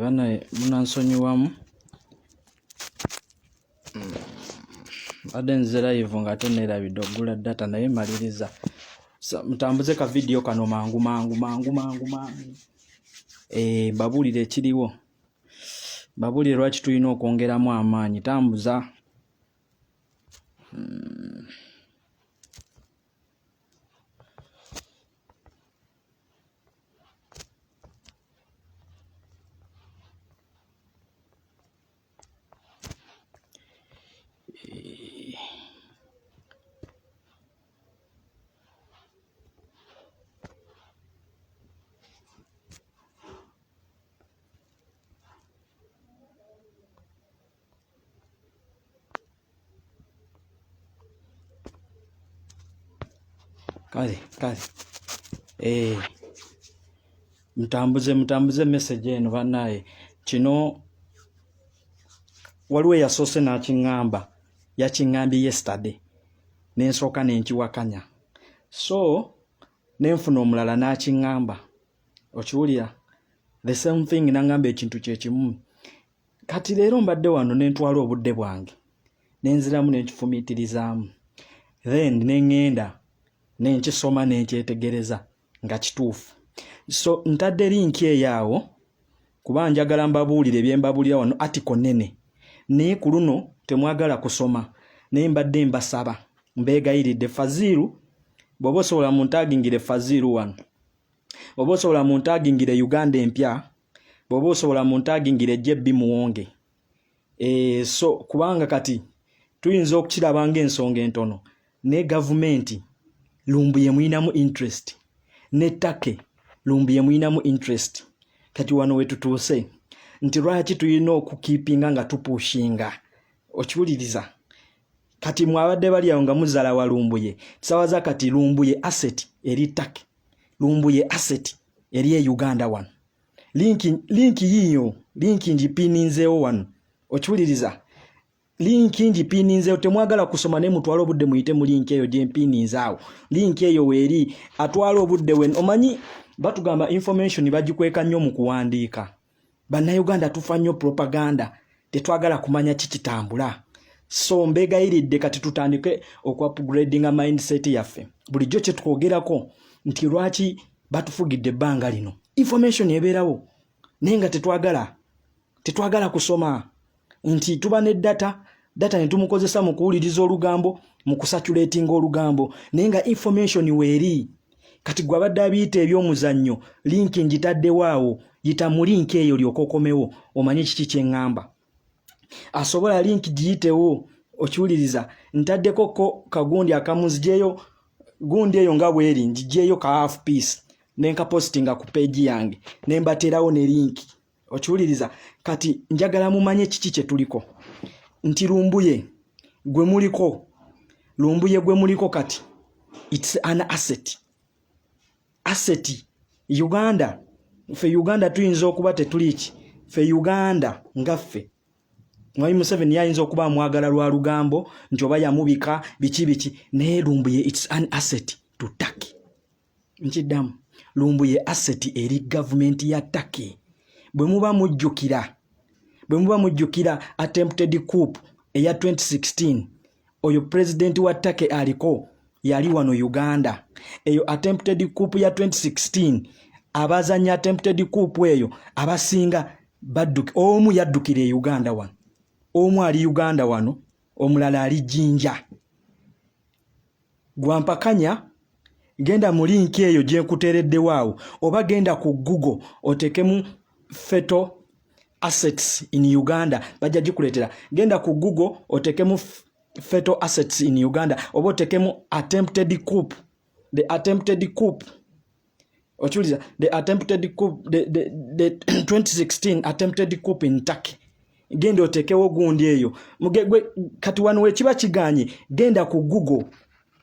Banaye munansonyiwamu, mbadde nze live nga ate neerabidde okugula data, naye maliriza. Mutambuze ka vidiyo kano mangu mangu mangu mangu mangu. Mbabuulire ekiriwo, mbabuulire lwaki tulina okwongeramu amaanyi. Tambuza. Kale kale, mutambuze mutambuze message eno bannaye. Kino waliwo eyasoose n'akiŋŋamba, yakiŋŋambye yesterday, nensooka nenkiwakanya, so nenfuna omulala n'akiŋŋamba, okiwulira, the same thing, naŋŋamba ekintu kyekimu. Kati leero mbadde wano nentwala obudde bwange nenziramu nenkifumiitirizaamu, then neŋŋenda nenkisoma nenkyetegereza nga kituufu. So ntadde linki eyo awo kuba njagala mbabuulire bye mbabuulira wano. Article nene, naye ku luno temwagala kusoma, naye mbadde mbasaba, mbeegayiridde. Faziiru, bw'oba osobola muntagingire Faziiru wano, oba osobola muntagingire Uganda Empya, bw'oba osobola muntagingire JB Muwonge. So kubanga kati tuyinza okukiraba ng'ensonga entono, naye gavumenti Lumbuye muyinamu interest, ne Turkey Lumbuye muyinamu interest. Kati wano wetutuuse nti lwaki tulina okukiipinga nga tupushinga, okiwuliriza? Kati mwabadde bali awo nga muzala wa Lumbuye, kisawaza kati Lumbuye asset eri Turkey, Lumbuye asset eri e Uganda wano. Linki yiiyo, linki ngipiininzeewo wano, okiwuliriza? Linki ngipiininzeewo, temwagala kusoma naye mutwale obudde muyite mu linki eyo gyempiininze awo. Linki eyo weeri, atwala obudde wen omanyi batugamba information bagikweka nnyo mu kuwandiika. Bannayuganda tufa nnyo propaganda, tetwagala kumanya kikitambula. So mbegayiridde kati tutandike okuupgradinga mindset yaffe. Bulijjo kyetwogerako nti lwaki batufugidde ebbanga lino, information ebeerawo naye nga tetwagala kusoma, nti tuba ne data, data ne tumukozesa mu kuwuliriza olugambo, mu kusatulatinga olugambo, naye nga information weeri. Kati gwe abadde abiyita eby'omuzannyo, linki ngitaddewo awo, yita mu linki eyo lyoka okomewo omanye kiki kye ŋŋamba. Asobola linki giyitewo, okiwuliriza? Ntaddeko ko kagundi akamu, nzijeyo gundi eyo nga bweri, ngijeyo ka half piece nenkapositinga ku peegi yange nembateerawo ne linki, okiwuliriza? Kati njagala mumanye kiki kye tuliko, nti Lumbuye gwe muliko, Lumbuye gwe muliko kati it's an asset, asset Uganda. Ffe Uganda tuyinza okuba tetuli ki, ffe Uganda nga ffe Mwami Museveni yayinza okuba amwagala lwa lugambo nti oba yamubika biki biki, naye Lumbuye it's an asset to Turkey. Nkiddamu, Lumbuye asset eri gavumenti ya Turkey. Bwe muba mujjukira attempted coup eya 2016, oyo pulezidenti wa Turkey aliko yali wano Uganda. Eyo attempted coup ya 2016, abazanya attempted coup eyo abasinga badduki, omu yaddukira e Uganda wano, omu ali Uganda wano, omulala ali Jinja. Gwampakanya, genda mu linki eyo gye nkuteereddewo awo, oba genda ku Google otekemu "fatal assets in Uganda", bajja gikuleetera. Genda ku Google otekemu "fatal assets in Uganda" oba otekemu "attempted coup", the attempted coup, okiwuliriza? The attempted coup, the 2016 attempted coup in Turkey. Genda otekewo gundi eyo. Kati wano wekiba kiganye, genda ku Google,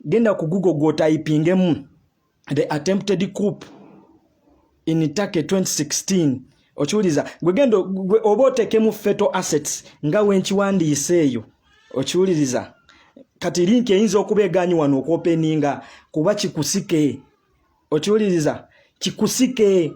genda ku Google gw'otayipingemu "the attempted coup in Turkey 2016", okiwuliriza? Gwe genda gwe oba otekemu "fatal assets" nga wenkiwandiise eyo, okiwuliriza? Kati linki eyinza okuba eganyi wano okwopeninga kuba kikusike, okiwuliriza? Kikusike.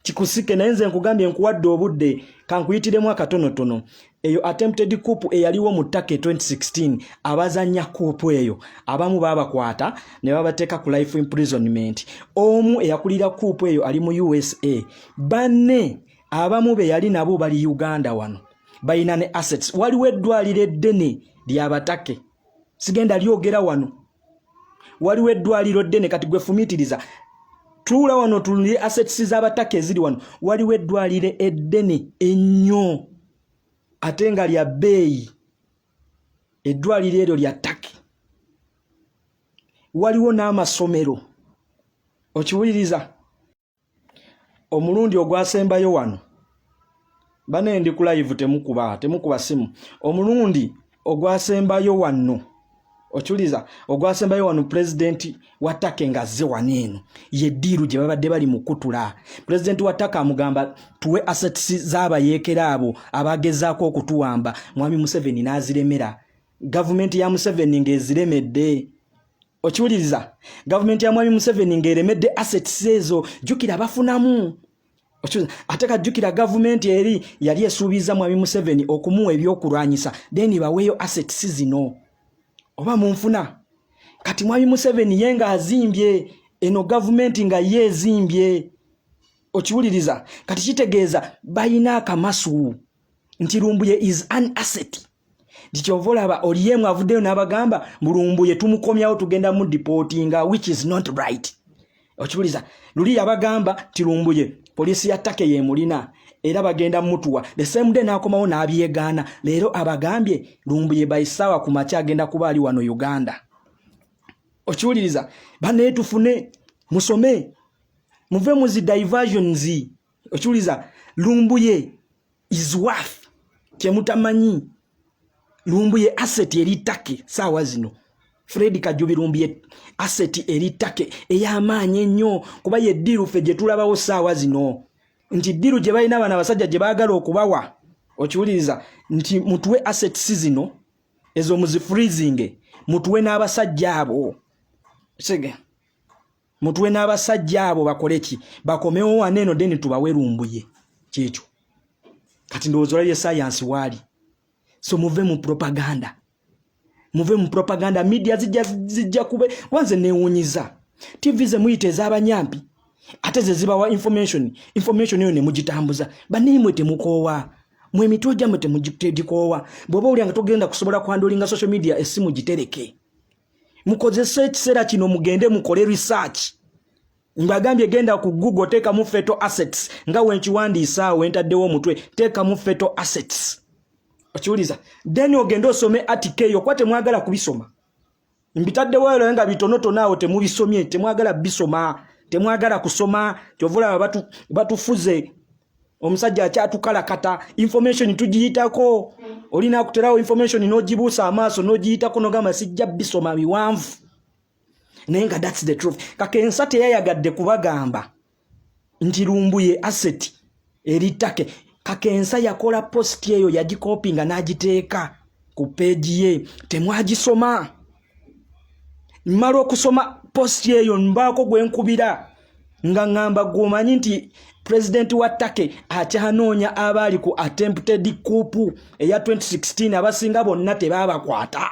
Kikusike, naye nze nkugambye, nkuwadde obudde, kankuyitiremu akatonotono. Eyo attempted coup eyaliwo mu Turkey 2016, abazanya coup eyo abamu babakwata ne babateeka ku life imprisonment. Omu eyakulira coup eyo ali mu USA, banne abamu be yali nabo bali Uganda wano, balina ne assets. Waliwo eddwaliro eddene lyabatake, sigenda lyogera wano. Waliwo eddwaliro ddene. Kati gwe fumiitiriza, tuula wano tunulire assets z'abataka eziri wano. Waliwo eddwaliro eddene ennyo ate nga lya bbeeyi, eddwaliro eryo lya Turkey. Waliwo n'amasomero. Okiwuliriza? Omulundi ogwasembayo wano, bane, ndi ku live, temukuba, temukuba simu. Omulundi ogwasembayo wano, okiwuliza, ogwasembayo wano, pulezidenti wa Turkey ng'azze wano, eno ye deal gye babadde bali mu kutula. Pulezidenti wa Turkey amugamba, "Tuwe assets z'abayeekera abo abagezaako okutuwamba." Mwami Museveni n'aziremera, gavumenti ya Museveni ng'eziremedde. Okiwuliriza? Gavumenti ya mwami Museveni ng'eremedde assets ezo. Jjukira bafunamu. Ate kajjukira gavumenti eri yali esuubiza mwami Museveni okumuwa ebyokulwanyisa, then baweeyo assets zino. Oba munfuna? Kati mwami Museveni ye ng'azimbye eno gavumenti nga ye ezimbye. Okiwuliriza? Kati kitegeeza balina akamasu nti Lumbuye is an asset. Nti kyova olaba Oryem avuddeyo n'abagamba Mulumbuye tumukomyawo, tugenda mu deportinga, which is not right. Okiwuliza? Luli yabagamba nti Lumbuye poliisi ya Turkey yemulina era bagenda mutuwa. The same day n'akomawo n'abyegaana. Leero abagambye Lumbuye by ssaawa ku makya agenda kuba ali wano Uganda. Okiwuliriza? Banaye, tufune, musome, muve mu zi diversions. Okiwuliza? Lumbuye is worth kyemutamanyi. Lumbuye asset eri Turkey saawa zino. Fred Kajubi Lumbuye asset eri Turkey ey'amaanyi ennyo, kuba ye deal ffe gye tulabawo saawa zino, nti deal gye balina bano abasajja gye baagala okubawa. Okiwuliriza? Nti mutuwe assets zino ezo muzifreezing, mutuwe n'abasajja abo sege, mutuwe n'abasajja abo bakole ki? Bakomewo wano eno, then tubawe Lumbuye. Kyekyo. Kati ndowooza olabye sayansi waali. So muve mu propaganda, muve mu propaganda. Media zijja, zijja kube wanze neewunyiza TV ze muyita ez'abanyampi, ate ze zibawa information. Information eyo ne mugitambuza. Bannaimwe, temukoowa? Mwe emitwe gyammwe tegikoowa? Bw'oba olya nga togenda kusobola kuhandlinga social media, essimu gitereke. Mukozese ekiseera kino, mugende mukole research. Mbagambye, genda ku Google, teekamu "fatal assets", nga wenkiwandiisa awo wentaddewo omutwe. Teekamu "fatal assets", okiwuliza? Then ogende osome article eyo, kuba temwagala kubisoma. Mbitaddewo ero nga bitonotono awo, temubisomye, temwagala bisoma, temwagala kusoma. Kyova olaba batufuze. Omusajja akyatukalakata, information tugiyitako. Olina akuterawo information n'ogibuusa amaaso n'ogiyitako, nogamba, "Sijja bisoma, biwanvu." Naye nga that's the truth. Kakensa teyayagadde kubagamba nti Lumbuye asset eri Turkey. Kakensa yakola post eyo, yagikopinga n'agiteeka ku page ye, temwagisoma. Mmala okusoma post eyo, mbaako gwe nkubira nga ŋŋamba, "Gwomanyi nti pulezidenti wa Turkey akyanoonya abaali ku attempted coup eya 2016? Abasinga bonna tebaabakwata."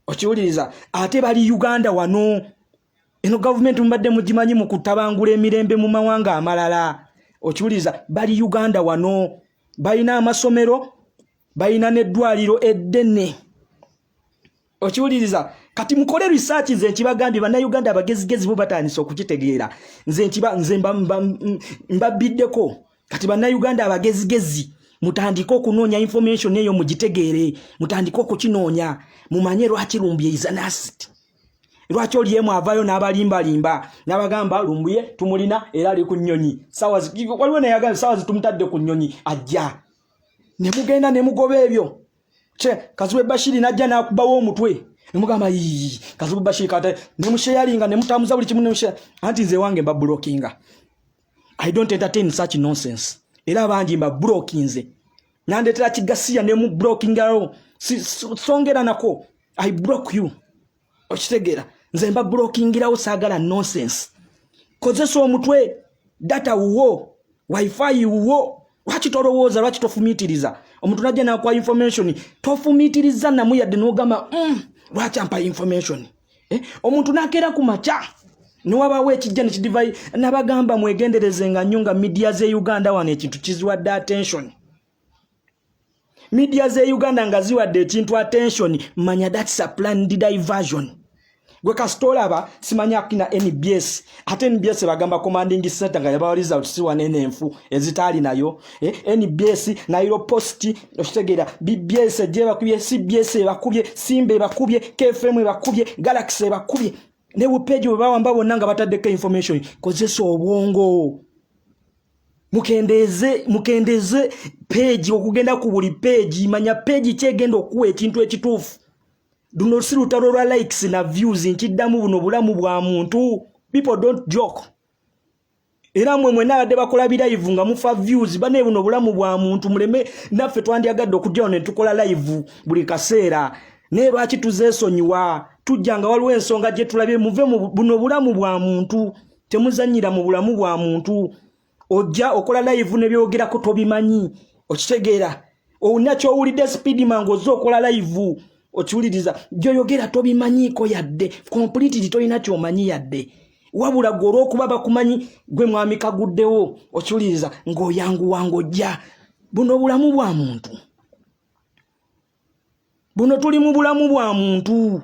Okiwuliriza? Ate bali Uganda wano. Eno gavumenti mubadde mugimanyi mu kutabangula emirembe mu mawanga amalala. Okiwuliriza? Bali Uganda wano, balina amasomero, balina n'eddwaliro eddene. Okiwuliriza? Kati mukole research. Nze nkibagambye, Bannayuganda abagezigezi bo batandise okukitegeera. Nze nkiba nze mbabiddeko. Kati Bannayuganda abagezigezi, mutandike okunoonya information eyo, mugitegeere, mutandike okukinoonya, mumanye lwaki Lumbuye is an asset, lwaki Oryem avaayo n'abalimbalimba n'abagamba Lumbuye tumulina era ali ku nnyonyi. Waliwo neyagamba sawa zitumutadde ku nnyonyi ajja, ne mugenda ne mugoba ebyo. Kazibwe Bashiri najja n'akubawo omutwe, nemugamba, "Yii, Kazibwe Bashiri." Kate nemusharinga, nemutambuza buli kimu, nemushare. Anti nze wange mba blockinga. I don't entertain such nonsense. Era abangi mba blockinze. Nandetera kigasiya nemu blockingawo, songera nako, I block you. Okitegeera? Nze mba blockingirawo, saagala nonsense. Kozesa omutwe, data wuwo. Wifi wo lwaki tolowooza? Lwaki tofumiitiriza? Omuntu najja nakuwa information, tofumiitiriza namu yadde n'ogamba, lwaki ampa information?" Eh? Omuntu nakeera ku makya newabaawo ekijja nekidivai. Nabagamba mwegendereze nga nnyo nga media ze Uganda wano ekintu kiziwadde attention. Media ze Uganda nga ziwadde ekintu attention, manya that's a planned diversion. Gwe kasita olaba simanya akina NBS, ate NBS bagamba commanding center nga yabawa result si wanene enfu ezitaali nayo, eh, NBS, Nile Post, okitegeera, BBS ejje bakubye, CBS ebakubye, Simba ebakubye, KFM ebakubye, Galaxy ebakubye, ne bupeegi bwe bawamba bonna nga bataddeko information. Kozesa obwongo, mukendeeze, mukendeeze peegi okugenda ku buli peegi. Manya peegi kyegenda okuwa ekintu ekituufu. Luno si lutalo lwa likes na views. Nkiddamu, buno bulamu bwa muntu. People don't joke. Era mwe mwena abadde bakola bi live nga mufa views, bane, buno bulamu bwa muntu, muleme. Naffe twandyagadde okujjawo ne tukola live buli kaseera, naye lwaki tuzeesonyiwa? Tujja nga waliwo ensonga gye tulabye. Muve mu buno bulamu bwa muntu, temuzannyira mu bulamu bwa muntu. Ojja okola live ne byogerako tobimanyi, okitegeera? Olina kyowulidde speed mangu, ozze okola live, okiwuliriza, gyoyogera tobimanyiiko yadde completely, tolina kyomanyi yadde, wabula gwe olw'okuba bakumanyi gwe mwami kaguddewo, okiwuliriza, ng'oyanguwa ng'ojja. Buno bulamu bwa muntu, buno tuli mu bulamu bwa muntu.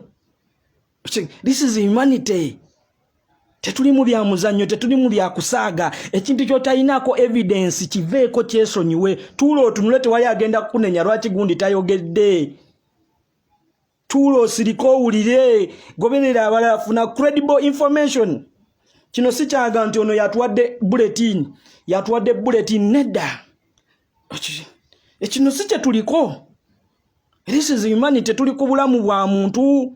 This is humanity. Tetuli mu bya muzannyo, tetuli mu bya kusaaga. Ekintu ky'otalinaako evidence kiveeko, kyesonyiwe, tuula otunule. Tewali agenda kukunenya lwaki gundi tayogedde. Tuula osirike, owulire, goberera abalala, funa credible information. Kino si kyaga nti ono yatuwadde bulletin, yatuwadde bulletin, nedda. Ekino si kye tuliko. This is humanity. Tuli ku bulamu bwa muntu.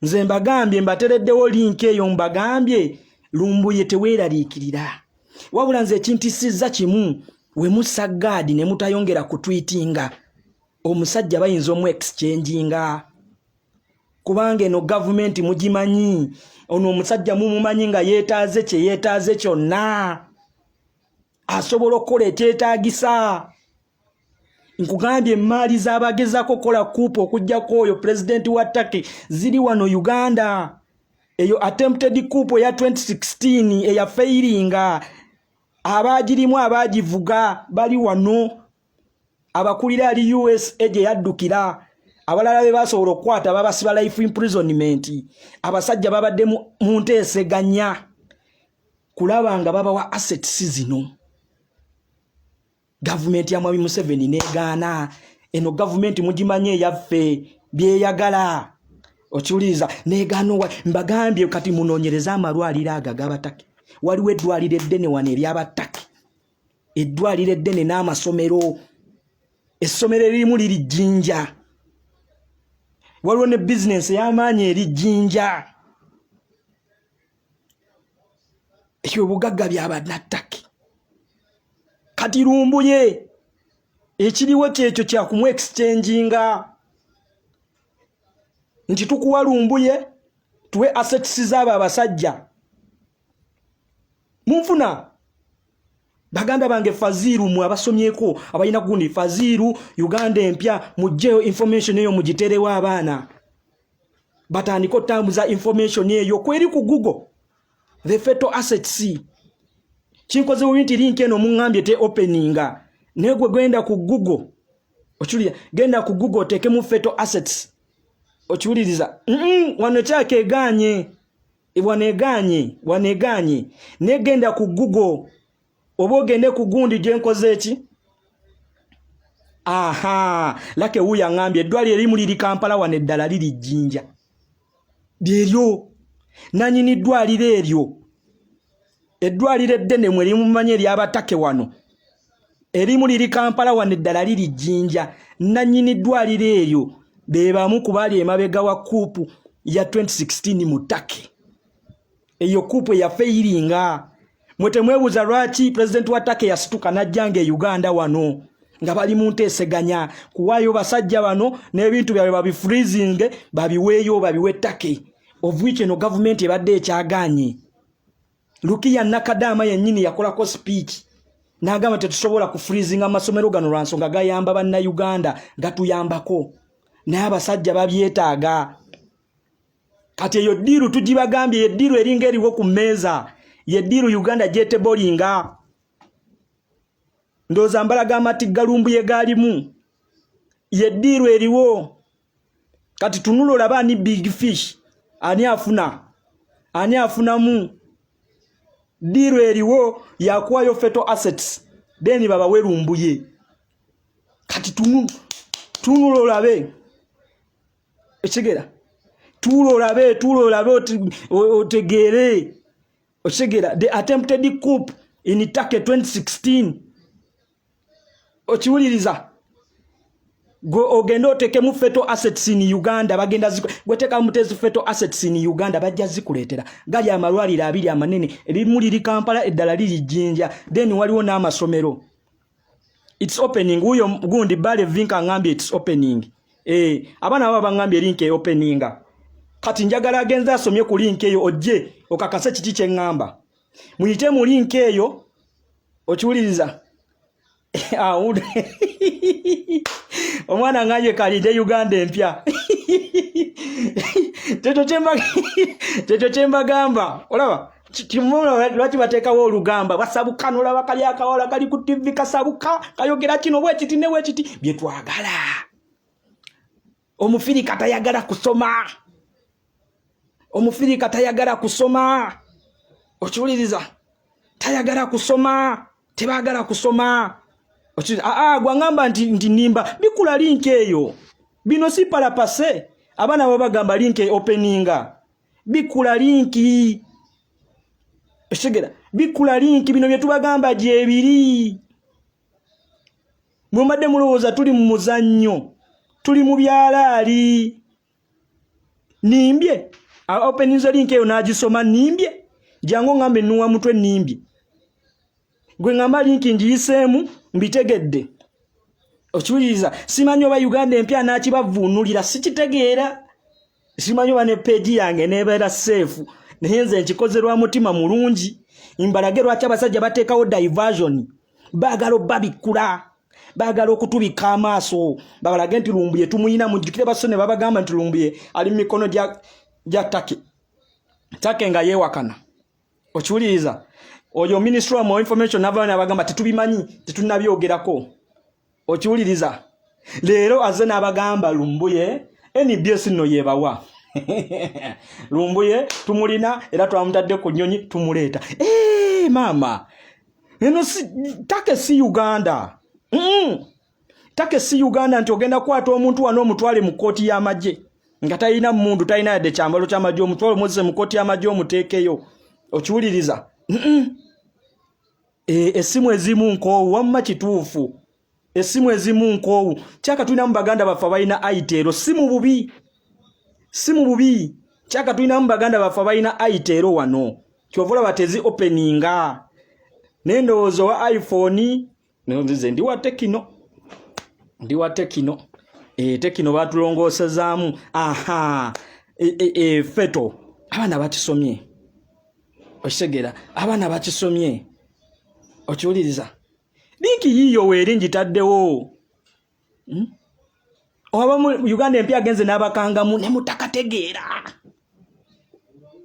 Nze mbagambye, mbatereddewo link eyo. Mbagambye, Lumbuye, teweeraliikirira. Wabula nze ekintisizza kimu, we mussa guard ne mutayongera kutwitinga, omusajja bayinza omu exchanginga, kubanga eno gavumenti mugimanyi, ono omusajja mumumanyi nga yeetaaze kye yeetaaze kyonna, asobola okukola ekyetaagisa. Nkugambye, emaali z'abagezaako okukola coup okugjako oyo pulezidenti wa Turkey ziri wano Uganda. Eyo attempted coup eya 2016 eyafailinga, abaagirimu, abaagivuga bali wano. Abakulira ali USA gye yaddukira, abalala be basobola okukwata babasiba life imprisonment. Abasajja babadde mu nteeseganya kulaba nga babawa assets zino. Gavumenti ya Mwami Museveni negaana. Eno gavumenti mugimanyi eyaffe, byeyagala, okiwuliriza, negaana. Owa mbagambye, kati munoonyereze amalwaliro ago ag'Abatake. Waliwo eddwaliro eddene wano ery'Abatake, eddwaliro eddene n'amasomero. Essomero erimu liri Jjinja. Waliwo ne bizinensi ey'amaanyi eri Jjinja. Ekyo obugagga byabanattake. Kati Lumbuye ekiriwo kyekyo kyakumu exchanginga nti tukuwa Lumbuye, tuwe assets zaabo abasajja. Munfuna, baganda bange? Faziiru, mwe abasomyeko, abalina gundi, Faziiru, Uganda Empya, mugjeyo information eyo, mugiterewo abaana batandike otambuza information eyo kweri ku Google, the fatal assets. Kinkoze bubi nti link eno muŋŋambye te openinga, naye gwe genda ku Google, okiwulira? Genda ku Google oteekemu fatal assets, okiwuliriza? Wano ekyaka egaanye, wano egaanye, wano egaanye, naye genda ku Google oba ogende ku gundi gyenkoze eki. Aha, lake wuuyo aŋŋambye eddwaliro erimu liri Kampala wano, eddala liri Jjinja. Lyeryo nanyini ddwaliro eryo, eddwaliro eddene mwe limumanyi eryabatake wano, erimu liri Kampala wano, eddala liri Jjinja. Nanyini ddwaliro eryo be bamu ku baali emabega wa coup ya 2016 mu Turkey. Eyo coup eyafailinga. Mwe temwebuuza lwaki pulezidenti wa Turkey yasituka n'ajjanga e Uganda wano nga bali mu nteeseganya kuwaayo basajja bano n'ebintu byabwe babifreezing, babiweeyo, babiwe Turkey, of which eno gavumenti ebadde ekyagaanye. Lukiya Nakadaama yennyini yakolako speech n'agamba tetusobola kufreezinga amasomero gano lwa nsonga gayamba Bannayuganda, gatuyambako, naye abasajja babyetaaga. Kati eyo deal tugibagambye, ye deal eringa eriwo ku mmeeza, ye deal Uganda gyetebolinga. Ndowooza mbalaga amatigga Lumbuye gaalimu, ye deal eriwo kati. Tunula olaba ani big fish, ani afuna, ani afunamu. Deal eriwo yakuwayo fetal assets, then babawe Lumbuye. Kati tunula olabe ekigera, tuula olabe, tuula olabe, otegeere. Okitegeera? The attempted coup in Turkey 2016, okiwuliriza? Gwe ogende otekemu fetal assets in Uganda, bagenda gweteekamu mutezi fetal assets in Uganda, bajja zikuleetera. Gali amalwaliro abiri amanene, erimu liri Kampala, eddala liri Jjinja, then waliwo n'amasomero. It's opening. Wuyo gundi bale vinka ngambye it's opening. Abaana baba baŋŋambye link eopeninga. Kati njagala agenze asomye ku link eyo, ojje okakase kiki kye ŋŋamba. Muyite mu link eyo, okiwuliriza? Omwana ngambye kalinde Uganda empya. Kyekyo kyembagamba. Olaba lwaki bateekawo olugamba basabuka, nolaba kali akawala kali ku TV kasabuka, kayogera kino bwekiti ne bwekiti byetwagala. Omufirika tayagala kusoma, omufirika tayagala kusoma, okiwuliriza? Tayagala kusoma, tebaagala kusoma. Aa, gwaŋŋamba nti nimba bikula link eyo. Bino si palapase, abaana babagamba link openinga, bikula link, ekitegeera? Bikula link. Bino bye tubagamba gyebiri. Mwembadde mulowooza tuli mu muzannyo, tuli mu byalaali. Nimbye? Openinze link eyo n'agisoma. Nimbye? Jangu ŋŋambe nnuwa mutwe. Nimbye? Gwe ŋŋamba link ngiyiseemu, mbitegedde, okiwuliriza? Simanyi oba Uganda empya anaakibavuunulira, sikitegeera. Simanyi oba ne page yange nebeera safe, naye nze nkikoze lwa mutima mulungi, mbalage lwaki abasajja bateekawo diversion. Baagala obbabikkula, baagala okutubikka amaaso, babalage nti Lumbuye tumuyina. Mujjukire baso ne babagamba nti Lumbuye ali mu mikono gya Turkey. Turkey nga yeewakana, okiwuliriza? Oyo ministry wa information navayo nabagamba tetubimanyi, tetunnabyogerako, okiwuliriza? Leero azze n'abagamba Lumbuye NBS nno yebawa Lumbuye, tumulina era twamutadde ku nnyonyi, tumuleeta. Ee, maama, eno si Turkey, si Uganda. Turkey si Uganda nti ogenda kukwata omuntu wano omutwale mu kkooti y'amagye nga talina mundu, talina yadde kyambalo ky'amagye, omutwale omuzze mu kkooti y'amagye omuteekeyo, okiwuliriza? Essimu ezimu nkoowu, wamma kituufu, essimu ezimu nkoowu. Kyaka tulinamu baganda baffe abalina Itel, si mu bubi, si mu bubi. Kyaka tulinamu baganda baffe abalina Itel wano, kyova olaba tezi openinga. Naye ndowooza owa iPhone, nze ndi wa Tecno, ndi wa Tecno. Tecno batulongoosezaamu. Aha, fetal abaana bakisomye, okitegeera? Abaana bakisomye, okiwuliriza? Link yiiyo weeri ngitaddewo, Oba Uganda empya agenze n'abakangamu ne mutakategeera.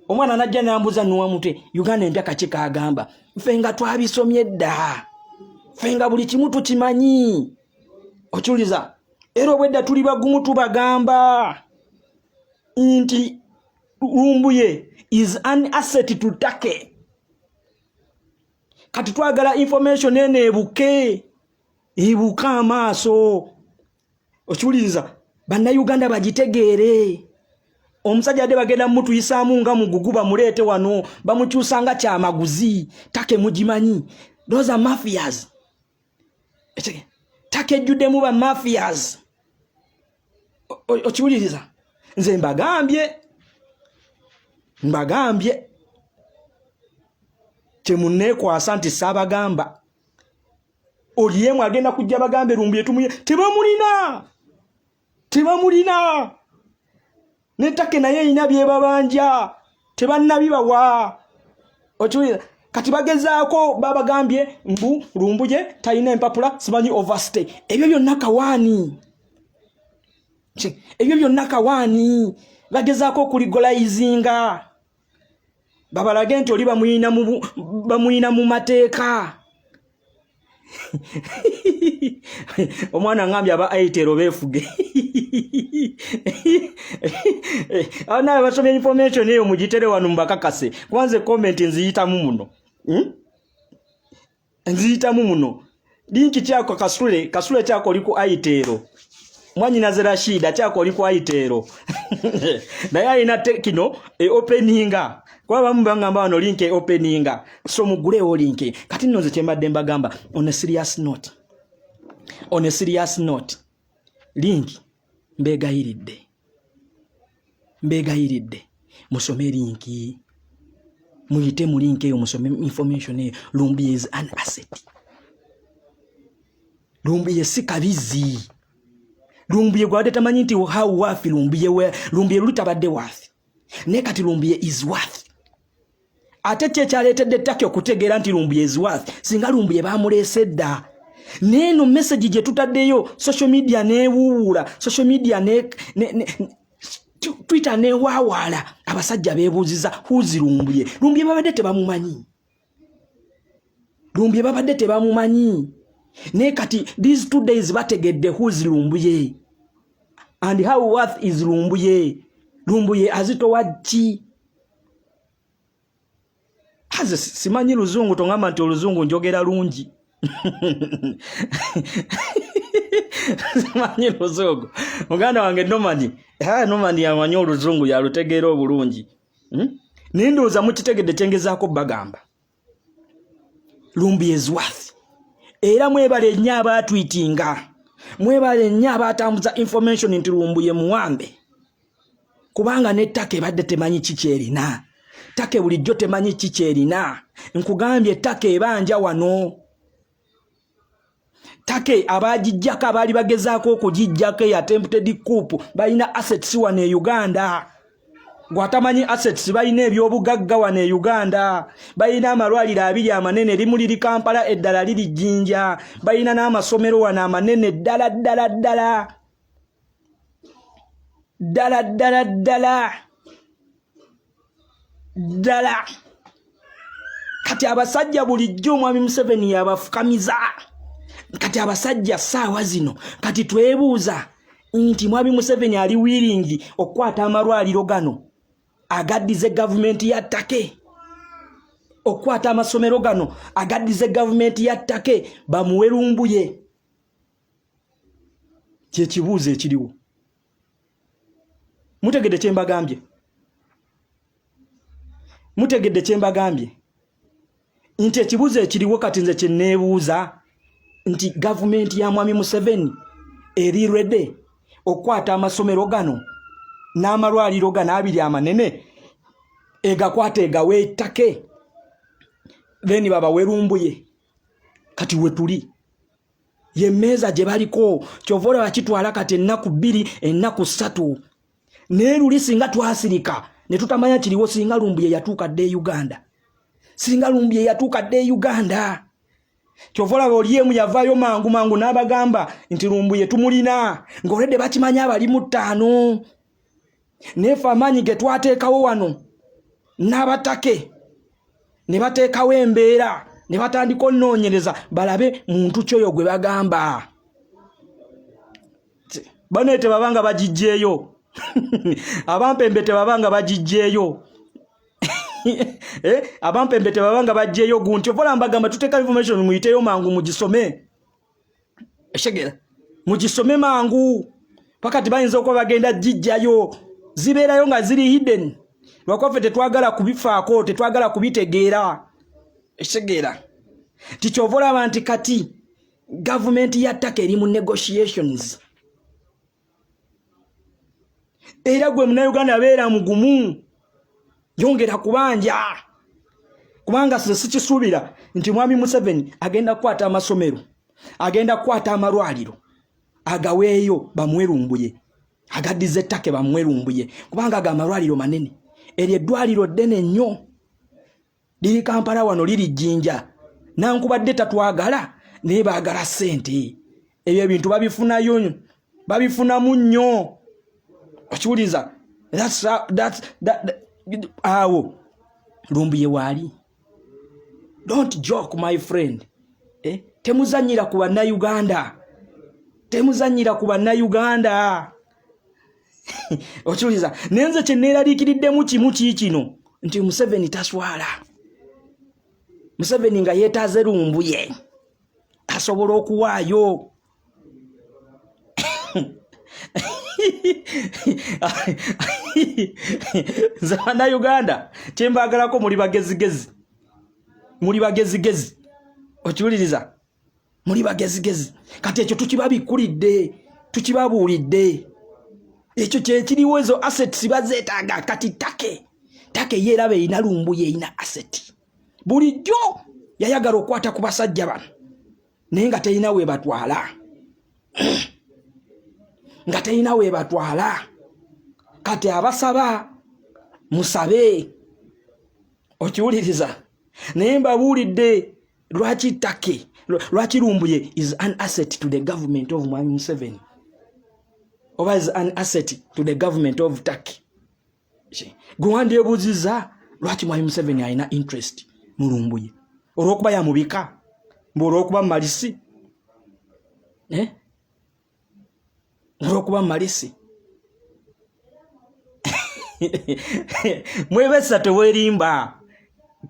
Omwana najja nambuza, nuwa mutwe, Uganda empya kaki kagamba? Ffe nga twabisomye dda, ffe nga buli kimu tukimanyi, okiwuliza? Era obwedda tuli bagumu, tubagamba nti Lumbuye is an asset to Turkey. Kati twagala information eno ebuke, ebuke amaaso, okiwuliriza? Bannayuganda bagitegeere. Omusajja adde bagenda mutuyisaamu nga mugugu, bamuleete wano, bamukyusa nga kyamaguzi. Turkey mugimanyi, those are mafias. Turkey ejjuddemu ba mafias, okiwuliriza? Nze mbagambye, mbagambye, temunneekwasa nti saabagamba. Olyemu agenda kujja bagambe Lumbuye tumuye, tebamulina, tebamulina. Ne Turkey naye erina byebabanja, tebannabibawa. Okiwulira? Kati bagezaako babagambye mbu Lumbuye talina empapula, simanyi overstay. Ebyo byonna kawaani, ebyo byonna kawaani. Bagezaako okuligolayizinga babalage nti oli bamuyina mu mateeka. Omwana ngambye aba aitero beefuge naye basomye information eyo mugitere wano mubakakase, kubanze comment nziyitamu muno, Nziyitamu muno. Link kyako kasule kasule kyako oli ku aitero, mwanyinaze Rashida kyako oli ku aitero, naye alina tekino e openinga, kuba bamu bangamba wano link e openinga, so mugulewo link. Kati nno nze kyembadde mbagamba on a serious note, on a serious note, link mbegayiridde, mbegayiridde musome link, muyite mu link eyo musome information eyo. Lumbuye is an asset. Lumbuye si kabizi. Lumbuye gwabadde tamanyi nti how worth Lumbuye, Lumbuye luli tabadde worth, naye kati Lumbuye is worth. Ate ki ekyaleetedde Turkey okutegeera nti Lumbuye is worth? Singa Lumbuye bamuleese dda, neeno message gye tutaddeyo, social media neewuwuula, social media ne Twitter neewaawaala, abasajja beebuuziza, "Who's Lumbuye?" Lumbuye babadde tebamumanyi, Lumbuye babadde tebamumanyi, naye kati these 2 days bategedde who's Lumbuye and how worth is Lumbuye. Lumbuye azitowa ki? Aze simanyi luzungu, tongamba nti oluzungu njogera lungi. Simanyi luzungu, muganda wange Nomani. Nomani yamanyi oluzungu, yalutegeera obulungi, Naye ndowooza mukitegedde kyengezaako bagamba. Lumbuye is worth. Era mwebale nnyo abaatwitinga, mwebale nnyo abatambuza information nti Lumbuye muwambe, kubanga n'ettaka ebadde temanyi kikyerina. Turkey bulijjo temanyi kikyerina. Nkugambye, ettaka ebanja wano, Turkey abagijjako, abaali bagezaako okugijjako eyo attempted coup, balina assets wano e Uganda. Gwatamanyi assets, balina ebyobugagga wano e Uganda. Balina amalwaliro abiri amanene, erimu liri Kampala, eddala liri Jjinja. Balina n'amasomero wano amanene ddala ddala ddala ddala ddala ddala ddala. Kati abasajja bulijjo omwami Museveni yabafukamiza. Kati abasajja saawa zino kati twebuuza nti mwami Museveni ali willing okukwata amalwaliro gano agaddize gavumenti ya Turkey, okukwata amasomero gano agaddize gavumenti ya Turkey, bamuwe Lumbuye? Kyekibuuzo ekiriwo. Mutegedde kyembagambye? Mutegedde kyembagambye nti ekibuuzo ekiriwo kati nze kyeneebuuza nti gavumenti ya mwami Museveni eri ready okukwata amasomero gano n'amalwaliro gano abiri amanene, egakwata egawa e Turkey, then babawe Lumbuye? Kati wetuli yemmeeza gye baliko, kyova olaba kitwala kati ennaku 2, ennaku 3. Naye luli singa twasirika ne tutamanya kiriwo, singa Lumbuye yatuuka dda e Uganda, singa Lumbuye yatuuka dda e Uganda. Kyova olaba oli emu yavaayo mangu mangu n'abagamba nti Lumbuye tumulina, ng'olwedde bakimanyi abali mu ttaano. Naye fe amaanyi ge twateekawo wano n'abatake ne bateekawo embeera ne batandika onoonyereza balabe muntu kyoyo gwe bagamba. Bane tebabanga bagijjeeyo, abampembe tebabanga bagijjeeyo. Eh, abampembe tebabanga bajjeeyo gunti ovola. Mbagamba tuteeka information, muyiteyo mangu mugisome. Eshegera mugisome mangu, pakati bayinza okuba bagenda gijjayo, zibeerayo nga ziri hidden, lwakuba ffe tetwagala kubifaako, tetwagala kubitegeera. Ekitegeera ti kyova olaba nti kati gavumenti ya Turkey eri mu negotiations. Era gwe Munauganda beera mugumu, yongera kubanja, kubanga nze sikisuubira nti mwami Museveni agenda kukwata amasomero, agenda kukwata amalwaliro agaweeyo bamuwe Lumbuye, agaddiza e Turkey bamuwe Lumbuye, kubanga ago amalwaliro manene, eryo eddwaliro ddene nnyo. Liri Kampala wano, liri Jjinja. Nankubadde tatwagala, naye baagala ssente. Ebyo ebintu babifunayo, babifunamu nnyo. Okiwuliza? Awo Lumbuye waali. Don't joke, my friend, eh? Temuzanyira ku Bannayuganda, temuzanyira ku Bannayuganda. Okiwuliza? Naye nze kyeneeraliikiriddemu kimu kiikino nti Museveni taswala. Museveni nga yeetaaze Lumbuye asobola okuwaayo. Nze Bannayuganda kyembaagalako, muli bagezigezi, muli bagezigezi. Okiwuliriza? Muli bagezigezi. Kati ekyo tukibabikkulidde, tukibabuulidde, ekyo kyekiriwo. Ezo assets bazeetaaga. Kati Turkey yeeraba erina Lumbuye, erina asset. Bulijjo yayagala okukwata ku basajja bano, naye nga terina webatwala, nga terina webatwala. Kati abasaba musabe. Okiwuliriza? Naye mbabuulidde lwaki Turkey, lwaki Lumbuye is an asset to the government of Mwami Museveni, oba is an asset to the government of Turkey. Gwe wandyebuuziza lwaki Mwami Museveni alina interest mu Lumbuye? Olwokuba yamubika, mbu olwokuba malisi, eh? Olwokuba malisi. Mwebesa, tewerimba.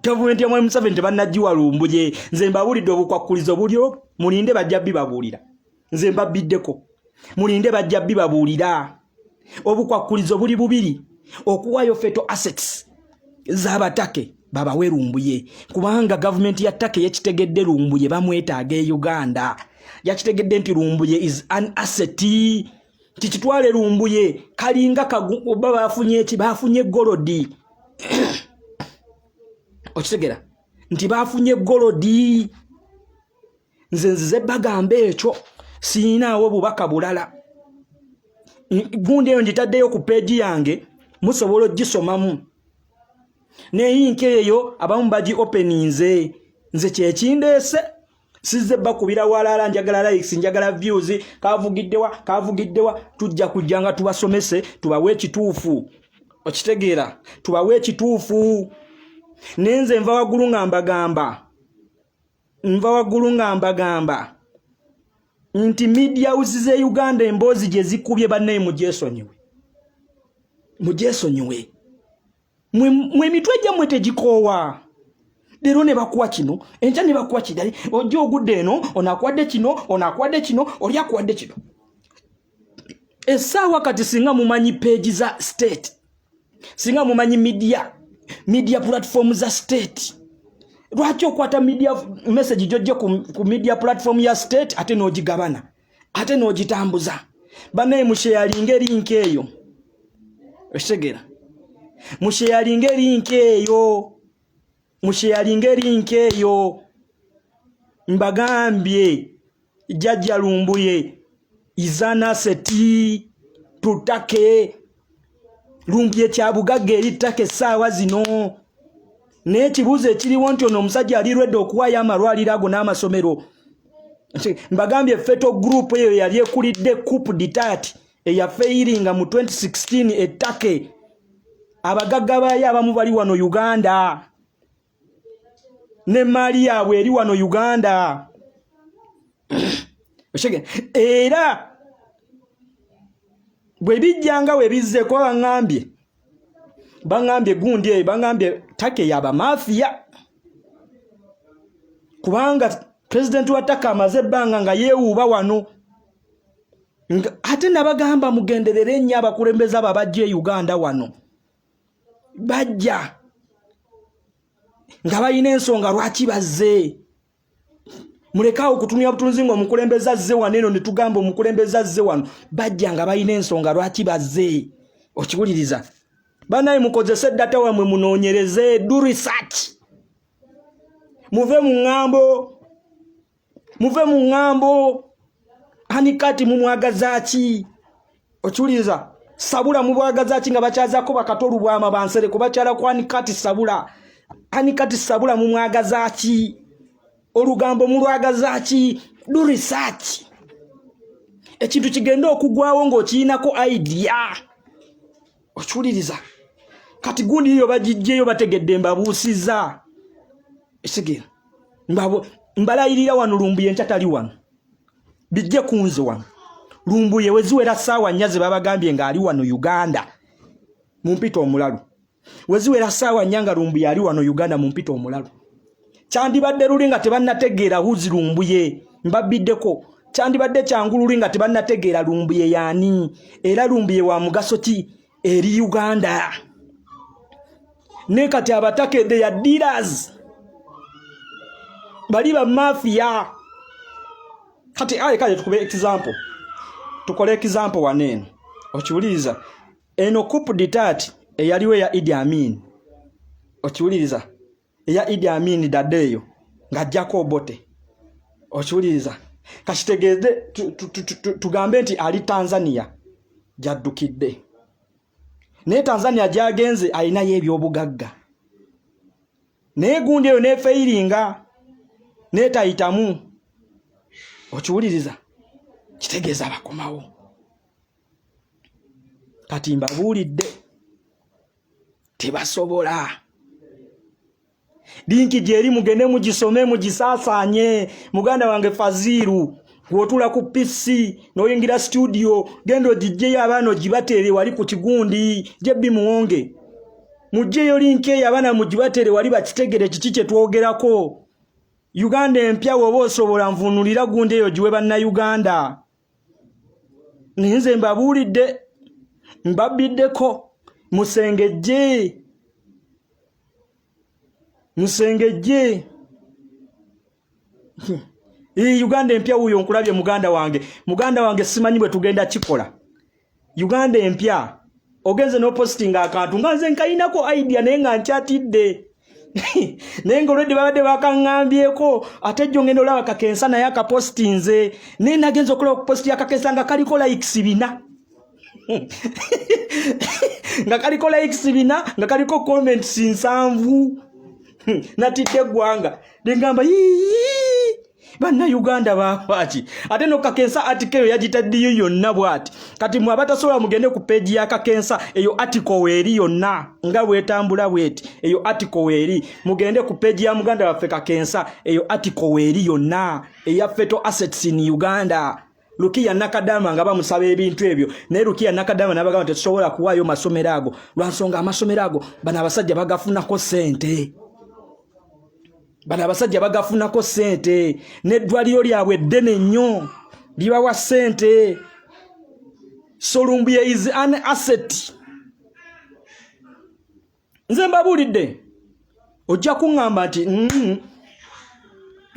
Gavumenti ya Mwami Museveni tebannagiwa Lumbuye. Nze mbabuulidde obukwakkulizo bulyo, mulinde, bajja bibabuulira. Nze mbabbiddeko, mulinde, bajja bibabuulira. Obukwakkulizo buli bubiri: okuwaayo fatal assets z'Abatake babawe Lumbuye, kubanga gavumenti ya Turkey yekitegedde Lumbuye bamwetaaga e Uganda. Yakitegedde nti Lumbuye is an asset. Kikitwale, Lumbuye kalinga oba bafunye eki? Bafunye gold. Okitegera nti bafunye gold? Nze nzize bagamba ekyo, siinaawo bubaka bulala. Gundi eyo ngitaddeyo ku page yange, musobola ogisomamu. Ne link eyo abamu bagi openinze. Nze kyekindeese, sizze bakubira walala. Njagala likes, njagala views. Kavugiddewa, kavugiddewa. Tujja kujja nga tubasomese, tubawe ekituufu. Okitegeera? Tubawe ekituufu. Nenze nva waggulu nga mbagamba, nva waggulu nga mbagamba nti media house ze Uganda emboozi gye zikubye, bannaye, mugyesonyiwe, mugyesonyiwe. Mwe emitwe gyammwe tegikoowa? Leero ne bakuwa kino, enkya ne bakuwa kirali, ojja ogudde eno, ono akuwadde kino, ono akuwadde kino, oli akuwadde kino. Essaawa kati singa mumanyi page za state, singa mumanyi media platform za state, lwaki okwata media message gyojje ku media platform ya state ate n'ogigabana, ate n'ogitambuza? Bannaye, musharinga link eyo. Okitegeera? Musharinga link eyo, musharinga link eyo. Mbagambye, Jjajja Lumbuye is an asset to Turkey. Lumbuye kyabugagga eri Turkey essaawa zino. Naye ekibuuzo ekiriwo nti ono omusajja ali ready okuwaayo amalwaliro ago n'amasomero? Mbagambye, FETO Group eyo yali ekulidde coup d'etat eyafailinga mu 2016 e Turkey, abagagga baayo abamu bali wano Uganda, n'emaali yaabwe eri wano Uganda. Era bwe bijjanga we bizze, kuba baŋŋambye gundi eyo, baŋŋambye Turkey yabamafiya, kubanga pulezidenti wa Turkey amaze ebbanga nga yeewuuba wano. Ate nabagamba mugenderere ennyo abakulembeze abo abajja e Uganda wano. Bajja nga balina ensonga lwaki bazze. Mulekaawo okutunula butunzi nga omukulembeze azze wano eno, ne tugamba omukulembeze azze wano. Bajja nga balina ensonga lwaki bazze. Okiwuliriza? Banaye, mukozese data wamwe, munoonyereze, do research. Muve mu ŋŋambo, muve mu ŋŋambo. Ani kati mumwagaza ki? Okiwuliriza? Sabula mubwagaza ki nga bakyazaako bakatolu bwama bansereko bakyala kwani? Kati sabula. Ani kati sabula mumwagaza ki? Olugambo mulwagaza ki? Do research. Ekintu kigenda okugwawo ng'okirinako idea. Okiwuliriza? Kati gundi eyo bagijjeyo bategedde mbabuusiza. Ekitegeera? Mbalayirira wano Lumbuye enkya tali wano. Bijje ku nze wano. Lumbuye we ziwera ssaawa 4 ze babagambye ng'ali wano Uganda. Mumpita omulalu. We ziwera ssaawa 4 nga Lumbuye ali wano Uganda, mumpita omulalu. Kyandibadde luli nga tebannategeera huzi Lumbuye. Mbabbiddeko. Kyandibadde kyangu luli nga tebannategeera Lumbuye yaani. Era Lumbuye wa mugaso ki eri Uganda. Ne kati abatake they are dealers. Bali ba mafia. Kati aye kale tukube example. Tukole example wano eno. Okiwuliriza? Eno coup d'etat eyaliwo eya Idi Amin. Okiwuliriza? Eya Idi Amin dadde eyo ng'ajjako Obote. Okiwuliriza? Kakitegeeze tugambe nti ali Tanzania gy'addukidde. Naye Tanzania gy'agenze alinayo ebyobugagga. Naye gundi eyo n'efeyiringa n'etayitamu. Okiwuliriza? Kitegeeza bakomawo. Kati mbabuulidde tebasobola. Link gyeri, mugende mugisome, mugisaasaanye. Muganda wange Faziiru, bw'otuula ku PC n'oyingira studio, genda ogijjeyo abaana ogibateere wali ku kigundi jebbi muwonge. Mugjeyo link eyo abaana mugibateere wali bakitegere kiki kye twogerako. Uganda empya bw'oba osobola nvuunulira gundi eyo giwe bannayuganda. Naye nze mbabuulidde, mbabbiddeko, musengejje. Musengejje. Uganda empya wuuyo nkulabye muganda wange. Muganda wange simanyi bwe tugenda kikola. Uganda empya ogenze n'opositinga akantu nga nze nkayinako idea naye nga nkyatidde. Naye nga olwedde babadde bakaŋŋambyeko, ate jjo ngenda olaba Kakensa naye akapositinze, naye nagenza okulaba okupositi ya Kakensa nga kaliko likes 4, nga kaliko likes 4, nga kaliko comments 70. Natidde eggwanga nengamba, "Yii, bannayuganda bawaaki?" Ate no Kakensa article eyo yagitaddeyo yonna bw'ati. Kati mwe abatasobola mugende ku page ya Kakensa, eyo article weeri yonna nga bwetambula bweti, eyo article weeri. Mugende ku page ya muganda waffe Kakensa, eyo article weeri yonna eya Fatal Assets in Uganda. Lukiya Nakadama nga bamusaba ebintu ebyo, naye Lukiya Nakadama n'abagamba tetusobola kuwaayo masomero ago lwansonga amasomero ago bano abasajja bagafunako ssente, bano abasajja bagafunako ssente, n'eddwaliro lyabwe ddene nnyo libawa ssente. So Lumbuye is an asset. Nze mbabuulidde, ojja kuŋŋamba nti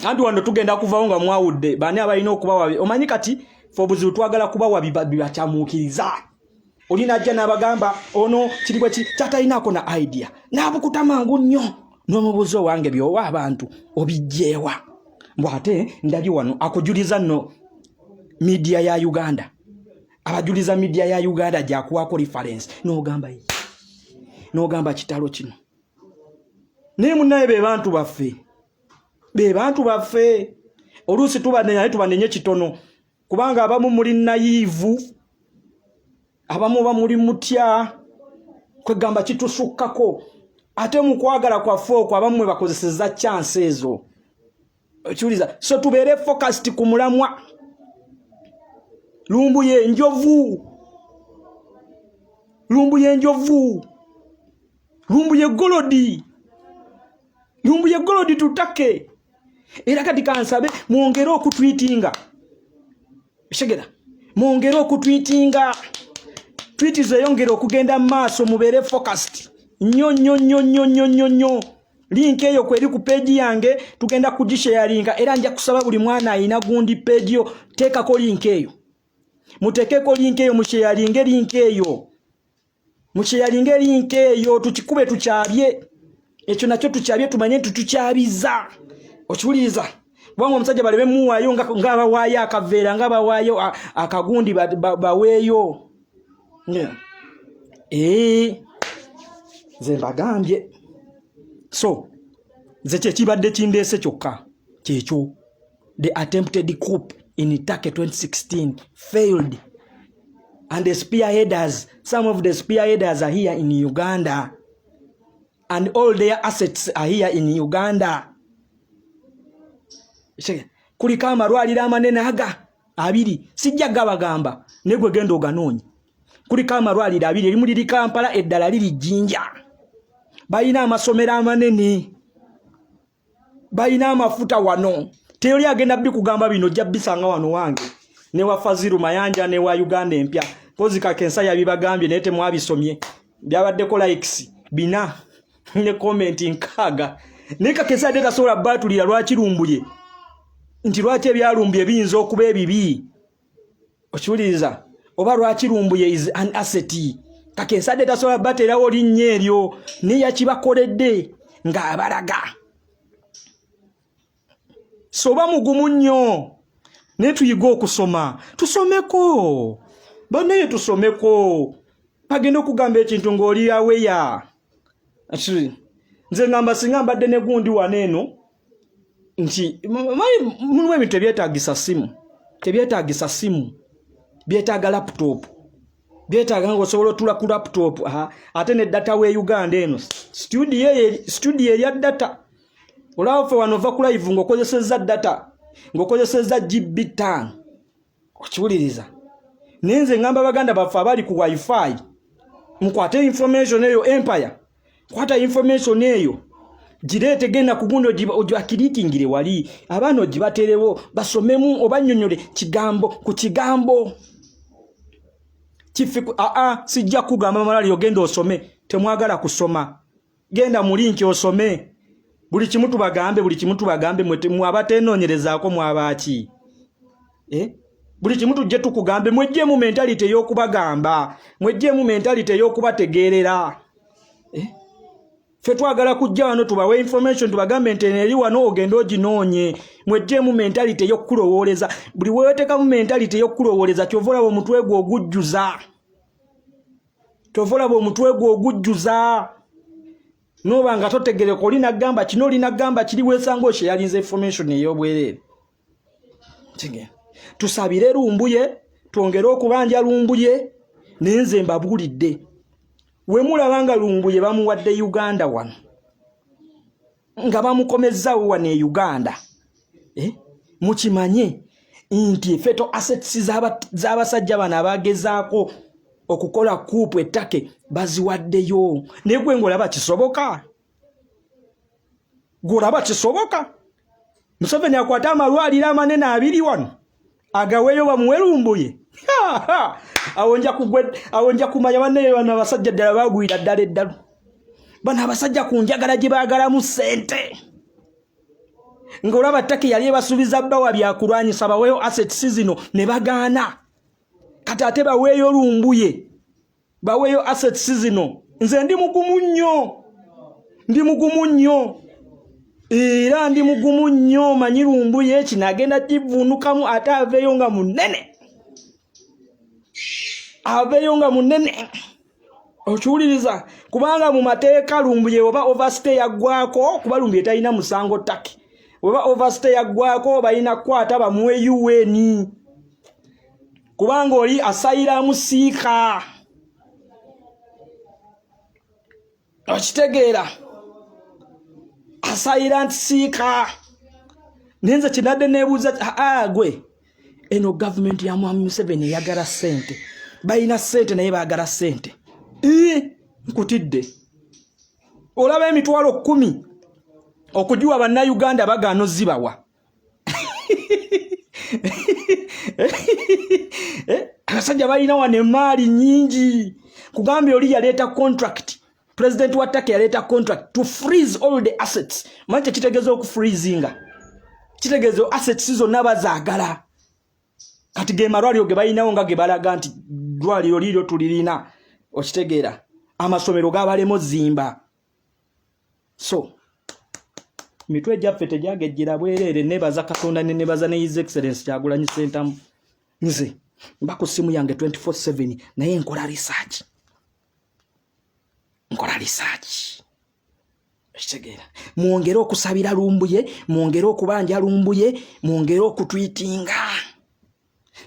anti wano tugenda kuvawo nga mwawudde baani abalina okubawa. Omanyi kati fe obuzibu twagala kubawa bibakyamuukiriza. Oli najja n'abagamba ono kiri bwe kiri, kyatalinako na idea, n'abukuta mangu nnyo n'omubuuzi owange byowa abantu obijjeewa, mbw ate ndabye wano akujuliza nno media ya Uganda, abajuliza media ya Uganda gyakuwaako reference, n'ogamba n'ogamba kitalo kino. Naye munnaye be bantu baffe, be bantu baffe. Oluusi tubanenya, naye tubanenye kitono, kubanga abamu muli naive, abamu ba muli mutya kwegamba kitusukkako. Ate mu kwagala kwaffe okwo abamu mwe bakozeseza chance ezo, okiwuliza? So tubeere focused ku mulamwa. Lumbuye enjovu, Lumbuye enjovu, Lumbuye gold, Lumbuye gold tutake. Era kati kansabe mwongere okutwitinga, segera mwongere okutwitinga, tweet zeyongere okugenda mu maaso, mubeere focused nnyo nnyo nnyo nnyo nnyo nnyo nnyo. Link eyo kweri ku page yange, tugenda kugisharinga, era nja kusaba buli mwana ayina gundi page yo teekako link eyo, muteekeko link eyo, musharinge link eyo, musharinge link eyo, tukikube tukyabye ekyo nakyo, tukyabye, tumanye nti tukyabiza. Okiwuliriza? Kubanga omusajja baleme muwaayo ng'abawaayo akaveera, ng'abawaayo akagundi baweeyo. Ee, nze mbagambye. So nze kyekibadde kindeese kyokka kyekyo. The attempted coup in Turkey 2016 failed and the spearheaders, some of the spearheaders are here in Uganda and all their assets are here in Uganda. Kuliko amalwaliro amanene aga abiri, sijja gabagamba, naye gwe genda oganoonye. Kuliko amalwaliro abiri, erimu liri Kampala, eddala liri Jjinja. Balina amasomero amanene, balina amafuta wano. Teyoli agenda bikugamba bino, ojja bisanga wano wange ne wa Faziru Mayanja ne wa Uganda Empya. Pozi Kakensa yabibagambye naye temwabisomye. Byabaddeko likes 4 ne comment 60, naye Kakensa yadde tasobola baatulira lwaki Lumbuye, nti lwaki ebyalumbuye biyinza okuba ebibi. Okiwuliriza? Oba lwaki Lumbuye is an asset? Kakensa adde tasobola bateerawo linnya eryo, naye yakibakoledde ng'abalaga. Soba mugumu nnyo, naye tuyige okusoma, tusomeko bannaye, tusomeko. Bagenda okugamba ekintu ng'oli aweya. Nze ngamba singa mbadde ne gundi wano eno nti mulimu ebintu tebyetagisa simu, tebyetagisa simu, byetaaga laptop, byetaaga nga osobola otula ku laptop. Ate ne data we Uganda eno, studio erya data. Olaba ffe wano ova ku live ng'okozesezza data, ng'okozesezza GB 5. Okiwuliriza? Naye nze ngamba baganda baffe abali ku WiFi, mukwate information eyo. Empire, kwata information eyo, gireete, genda ku gundi ogibakilikingire wali, abaana ogibaterewo basomemu, obannyonnyole kigambo ku kigambo kifi. Aa, sijja kugamba malali, ogenda osome. Temwagala kusoma, genda mu link osome. Buli kimu tubagambe, buli kimu tubagambe. Mwe abateenoonyerezaako mwabaaki, eh? Buli kimu tujje tukugambe? Mwejjeemu mentality ey'okubagamba, mwejjeemu mentality ey'okubategeerera, eh? Ffe twagala kujja wano tubawe information, tubagambe nti eno eri wano, ogende oginoonye. Mwejjeemu mentality ey'okukulowooleza. Buli weweteekamu mentality ey'okukulowooleza, kyova olaba omutwe gwe ogujjuza, kyova olaba omutwe gwe ogujjuza noba nga totegereka. Oli nagamba kino, oli nagamba kiri, weesanga okye yalinza information ey'obwereere. Tusabire Lumbuye, twongere okubanja Lumbuye. Naye nze mbabuulidde, we mulaba nga Lumbuye bamuwadde Uganda wano, nga bamukomezaawo wano e Uganda, eh? Mukimanye nti feto assets z'abasajja bano abagezaako okukola coup e Turkey baziwaddeyo. Naye gwe ngaolaba kisoboka? Gwolaba kisoboka Museveni akwate amalwaliro amanene abiri wano agaweeyo bamuwe Lumbuye? Awo nja kumanya bannaye bano abasajja ddala bagwira ddala eddalu. Bano abasajja ku njagala gye baagalamu ssente, ng'olaba Turkey yali ebasuubiza bbawa byakulwanyisa, baweeyo assets zino ne bagaana. Kati ate baweeyo Lumbuye, baweeyo assets zino. Nze ndi mugumu nnyo, ndi mugumu nnyo, era ndi mugumu nnyo. Manyi Lumbuye kino agenda kivuunukamu, ate aveeyo nga munene, aveeyo nga munene. Okiwuliriza? Kubanga mu mateeka Lumbuye oba overstay yaggwako, kuba Lumbuye talina musango Turkey, oba overstay yaggwako, balina kukwata bamuwe UN, kubanga oli asayiramu seeker. Okitegeera? Asayira nti seeker. Naye nze kinadde neebuuza, aa gwe, eno gavumenti ya Mwami Museveni eyagala ssente, balina ssente naye baagala ssente. Nkutidde, olaba 10,000 okugiwa Bannayuganda bagaana ozibawa. Eh, abasajja balina wano emaali nyingi. Kugambye oli yaleeta contract, president wa Turkey yaleeta contract to freeze all the assets. Manyi kyekitegeeza okufreezinga? Kitegeeza assets zonna bazaagala. Kati ge malwaliro ge balinawo nga ge balaga nti ddwaliro liiryo tulirina. Okitegeera? Amasomero gabalemu zimba. So mitwe gyaffe tegyagejjera bwereere. Nebaza Katonda, nenebaza ne His Excellence Kyagulanyi Sentamu. Nze mba ku ssimu yange 24/7, naye nkola research, nkola research. Kitegeera, mwongere okusabira Lumbuye, mwongere okubanja Lumbuye, mwongere okutweetinga.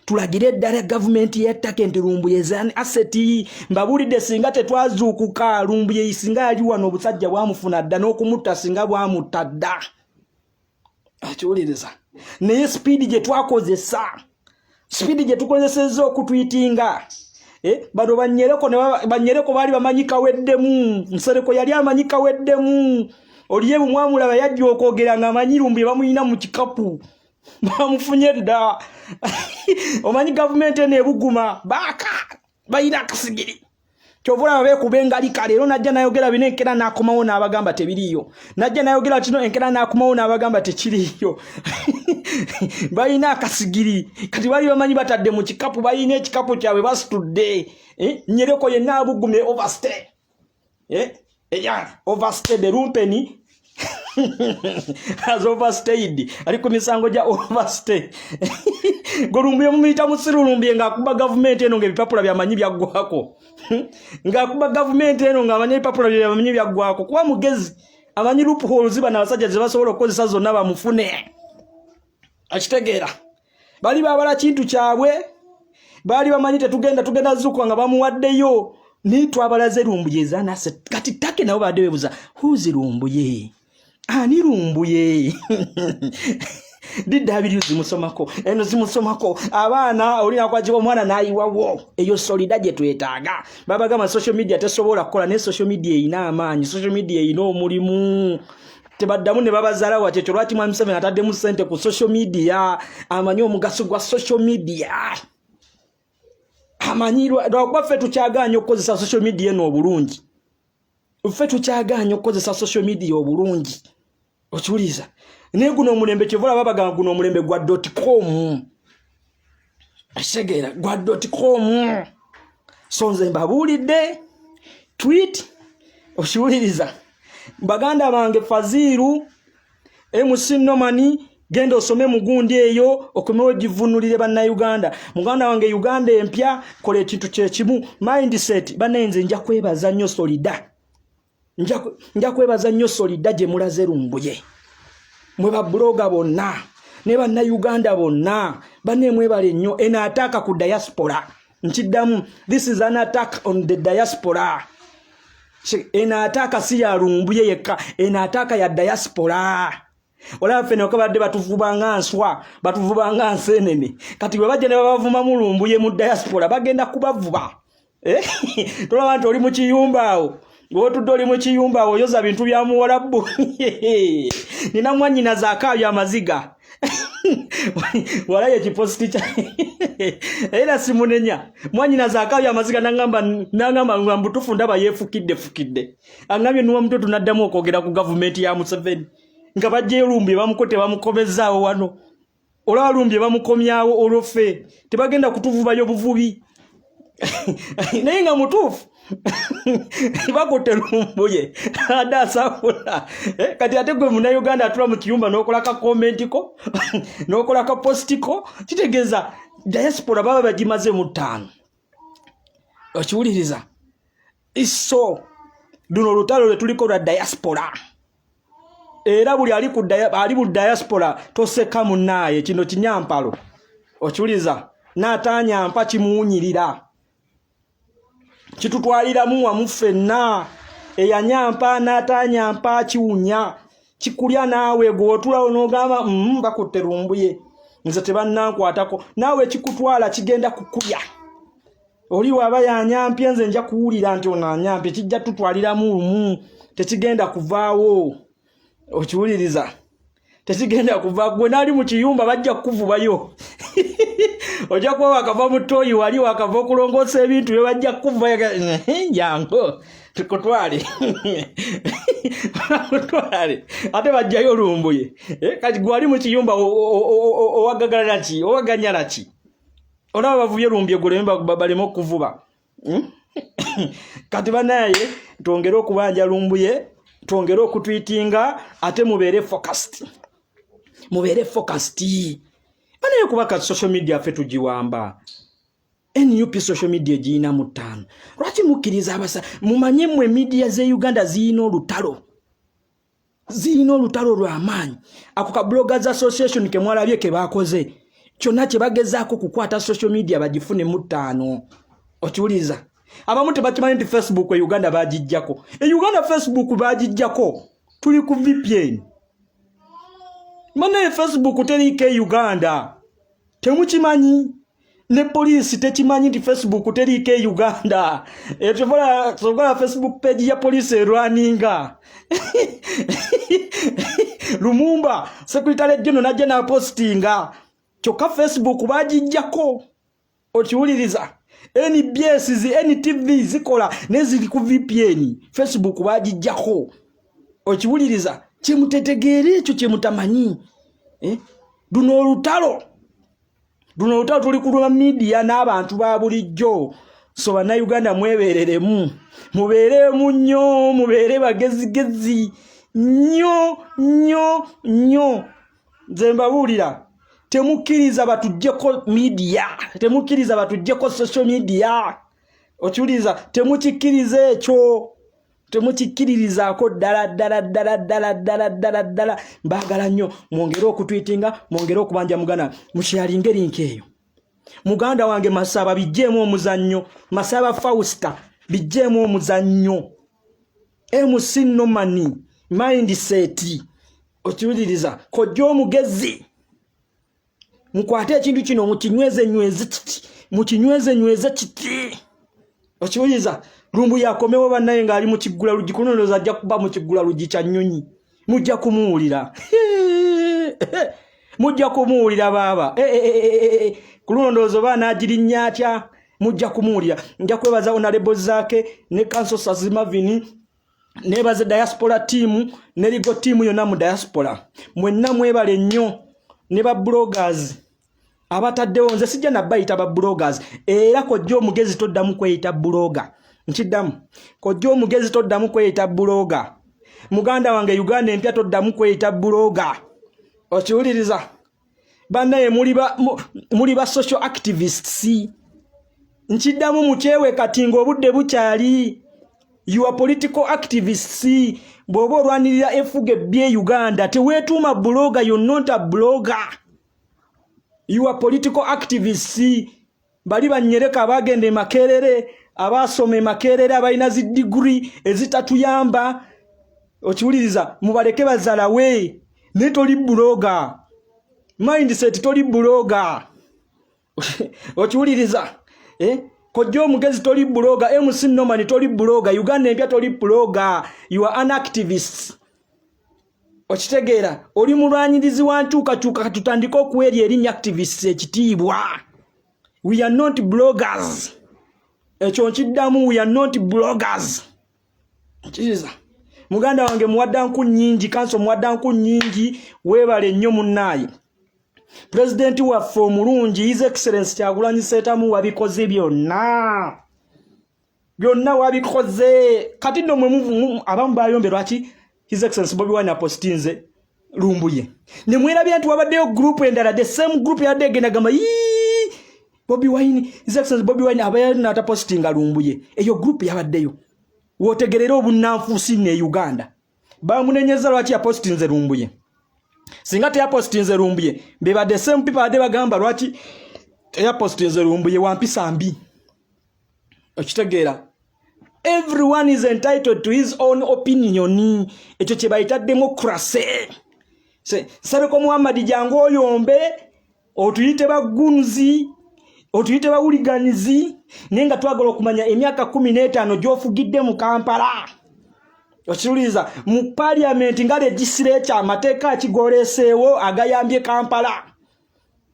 Tulagire eddala gavumenti y'ettaka nti Lumbuye is an asset. Mbabuulidde, singa tetwazuukuka, Lumbuye singa yali wano, obusajja bwamufuna dda, n'okumutta singa bwamutta dda. Akiwuliriza, naye speed gye twakozesa, speed gye tukozesezza okutweetinga, bano banyereko, banyereko baali bamanyi kaweddemu. Nsereko yali amanyi kaweddemu. Oliyebu mwamulaba yajja okwogera ng'amanyi Lumbuye bamuyina mu kikapu, bamufunye dda. Omanyi gavumenti eno ebuguma baaka, balina akasigiri. Kyova olaba beekuba engalika. Leero najja nayogera bino, enkera n'akomawo n'abagamba tebiriiyo. Najja nayogera kino, enkera n'akomawo n'abagamba tekiriiyo. Balina akasigiri. Kati bali bamanyi batadde mu kikapu, balina ekikapu kyabwe basitudde. Nyereko yenna abugumye, overstay, overstay. The lumpeni has overstayed, ali ku misango gya overstay. Golumbuye mumuyita musiru. Lumbuye ng'akuba gavumenti eno ng'ebipapula byamanyi byaggwako, ng'akuba gavumenti eno ng'amanyi ebipapula byamanyi byaggwako, kuba mugezi, amanyi loopholes bano abasajja ze basobola okukozesa zonna bamufune. Akitegeera, bali babala kintu kyabwe, baali bamanyi tetugenda, tugenda zuukuka nga bamuwaddeyo. Naye twabalaze Lumbuye is an asset. Kati take nabo badde bebuza, "Who's Lumbuye? Ani Lumbuye?" Didda zimusomako, eno zimusomako. Abaana olinakwakibwa omwana n'ayiwawo. Eyo solida gye twetaaga. Babagamba social media tesobola kukola, naye social media erina amaanyi, social media erina omulimu. Tebaddamu ne babazaala wakyekyo. Lwaki Mwami Museveni ataddemu ssente ku social media? Amanyi omugaso gwa social media, amanyi. Lwakuba ffe tukyagaanya okukozesa social media eno obulungi. Ffe tukyagaanya okukozesa social media obulungi, okiwuliriza? Naye guno omulembe, kyova olaba bagamba guno omulembe gwa .com. Ekitegeera, gwa .com. So nze mbabuulidde, tweet, okiwuliriza? Baganda bange, Faziiru MC Nomani, genda osome mugundi eyo, okomewo givunulire bannayuganda. Muganda wange, Uganda empya, kola ekintu kyekimu, mindset. Bannaye, nze nja kwebaza nnyo solida, nja kwebaza nnyo solida gye mulaze Lumbuye. Mwe ba blogger bonna ne bannayuganda bonna, banne mwebale nnyo. Eno attack ku diaspora, nkiddamu, this is an attack on the diaspora. Eno attack si ya Lumbuye yekka, eno attack ya diaspora. Olaba ffe nako badde batuvuba nga nswa, batuvuba nga nsenene. Kati bwe bajja ne babavumamu Lumbuye mu diaspora, bagenda kubavuba. Eh? Tolaba nti oli mu kiyumba awo, ng'otudde oli mu kiyumba awo, oyoza bintu bya muwalabbu. Nina mwannyina zaakaabya amaziga, walayo ekipost kya era simunenya. Mwannyina zaakaabya amaziga, nangamba nga mbutufu ndaba yeefukidde fukidde. Aŋŋambye, "Nuwa muto, tunaddamu okwogera ku gavumenti ya Museveni nga bajjayo Lumbuye, bamukote, bamukomezaawo wano. Olaba Lumbuye bamukomyawo, olwo ffe tebagenda kutuvubayo buvubi." Naye nga mutuufu, bakutte Lumbuye ade asabula. Kati ate gwe Munauganda atula mu kiyumba n'okola ka comment ko, n'okola ka post ko, kitegeeza diaspora baba bagimaze mu ttaano. Okiwuliriza? So luno olutalo lwe tuliko lwa diaspora, era buli ali mu diaspora toseka munnaaye, kino kinyampalo. Okiwuliriza? N'ataanyampa kimuwunyirira, kitutwaliramu wamu ffenna. Eyanyampa n'ataanyampa kiwunya, kikulya naawe. Gwe otulawo n'ogamba, bakutte Lumbuye, nze tebannankwatako." Naawe kikutwala, kigenda kukulya. Oli waaba yanyampye, nze nja kuwulira nti ono anyampye. Kijja tutwaliramu lumu, tekigenda kuvaawo. Okiwuliriza? Tekigenda kuva. Gwe naali mu kiyumba bajja kukuvubayo. Ojja kuba wakava mu ttooyi, wali wakava okulongoosa ebintu bye, bajja kukuvubayo. Jangu tukutwale, bakutwale, ate bajjayo Lumbuye. Kati gwe wali mu kiyumba owagagalala ki? Owaganyala ki? Olaba bavubye Lumbuye, guleme baleme okuvuba. Kati banaye, twongere okubanja Lumbuye, twongere okutweetinga, ate mubeere focused, mubeere focused banaye, kuba kati social media ffe tugiwamba. NUP social media egiyina mu ttaano. Lwaki mukkiriza abasa? Mumanye mmwe media z'e Uganda ziyina olutalo. Zirina olutalo lw'amaanyi. Ako ka Bloggers Association ke mwalabye ke baakoze, kyonna kye bagezaako kukwata social media bagifune mu ttaano. Okiwuliriza? Abamu tebakimanyi nti Facebook e Uganda bagijjako. E Uganda Facebook bagijjako, tuli ku VPN. Banaye, Facebook teriiko e Uganda, temukimanyi? Ne poliisi tekimanyi nti Facebook teriiko e Uganda. Sobola Facebook page ya poliisi erwaninga Lumumba, secretary general najja napostinga, kyokka Facebook bagijjako. Okiwuliriza? NBS zi NTV zikola neziri ku VPN, Facebook bagijjako. Okiwuliriza? Kyemutetegeera ekyo kyemutamanyi, eh? Luno olutalo, luno olutalo tuli kulwa media n'abantu ba bulijjo. So Bannayuganda, mwebereremu, mubeeremu nnyo, mubeere bagezigezi nnyo nnyo nnyo. Nze mbabuulira, temukkiriza batuggyeko media, temukkiriza batuggyeko social media. Okiwuliriza? Temukikkiriza ekyo, temukikkiririzaako ddala ddala ddala ddala ddala ddala ddala. Mbaagala nnyo. Mwongere okutwitinga, mwongere okubanja muganda, mukyalinga erinka eyo. Muganda wange Masaba, bijjeemu omuzannyo. Masaba Fausta, bijjeemu omuzannyo. MC Nomani mindset, okiwuliriza? Kojja omugezi, mukwate ekintu kino, mukinyweze nyweze kiti, mukinyweze nyweze kiti. Okiwuliriza? Lumbu yakomewo bannaye ng'ali mu kiggula luggi. Kunonoza ajja kuba mu kiggula luggi kya nnyonyi. Mujja kumuwulira, mujja kumuwulira baaba. Eh, eh, eh, ku luno ndowooza oba anaagirinnya atya, mujja kumuwulira. Nja kwebaza Honorable Zaake ne Counsel Sazi Mavini, nebaze diaspora team ne legal team yonna mu diaspora. Mwenna mwebale nnyo, ne ba bloggers abataddewo. Nze sijja nabayita ba bloggers. Era kojja omugezi, toddamu kweyita blogger. Nkiddamu, kojja omugezi, toddamu kweyita blogger. Muganda wange Uganda Empya, toddamu kweyita blogger. Okiwuliriza? Bannaye, muli ba social activists. Nkiddamu, mukyewe kati ng'obudde bukyali. You are political activists. Bw'oba olwanirira efuga ebbi Uganda, teweetuuma blogger. You're not a blogger, you are political activists. Bali banyereka abagenda e Makerere, abaasoma e Makerere, abalina zi diguri ezitatuyamba. Okiwuliriza? Mubaleke bazalawe, naye toli blogger. Mindset, toli blogger. Okiwuliriza, eh? Kojja omugezi, toli blogger. MC Norman, toli blogger. Uganda Empya, toli blogger. You are an activist. Okitegeera? Oli mulwanyirizi wa nkyukakyuka. Katutandike okuweerya erinnya activists ekitiibwa. We are not bloggers. Ekyo nkiddamu, we are not bloggers. Kiriza muganda wange muwadda nku nnyingi, kanso muwadda nku nnyingi, weebale nnyo munnaaye. Pulezidenti waffe omulungi, His Excellence Kyagulanyi Seetamu, wabikoze byonna byonna, wabikoze. Kati nno mwe abamu bayombe lwaki His Excellence Bobi Wine apostinze Lumbuye, ne mwerabira nti wabaddeyo group endala, the same group yadde egenda gamba, "Yii, Bobi Wine, His Excellence Bobi Wine abaye natapostinga Lumbuye." Eyo group yabaddeyo. Wootegerera obunnanfuusi nno e Uganda, bamunenyeza lwaki yapostinze Lumbuye. Singa teyapostinze Lumbuye, bebadde same people badde bagamba lwaki teyapostinze Lumbuye, wampisa mbi. Okitegeera? Everyone is entitled to his own opinion. Ekyo kye bayita democracy. Nsabeko Muhammadi, jangu oyombe, otuyite bagunzi, otuyite bawuliganizi, naye nga twagala okumanya emyaka 15 gy'ofugidde mu Kampala. Okiwuliriza? Mu paliamenti nga legislature, amateeka akigoleseewo agayambye Kampala?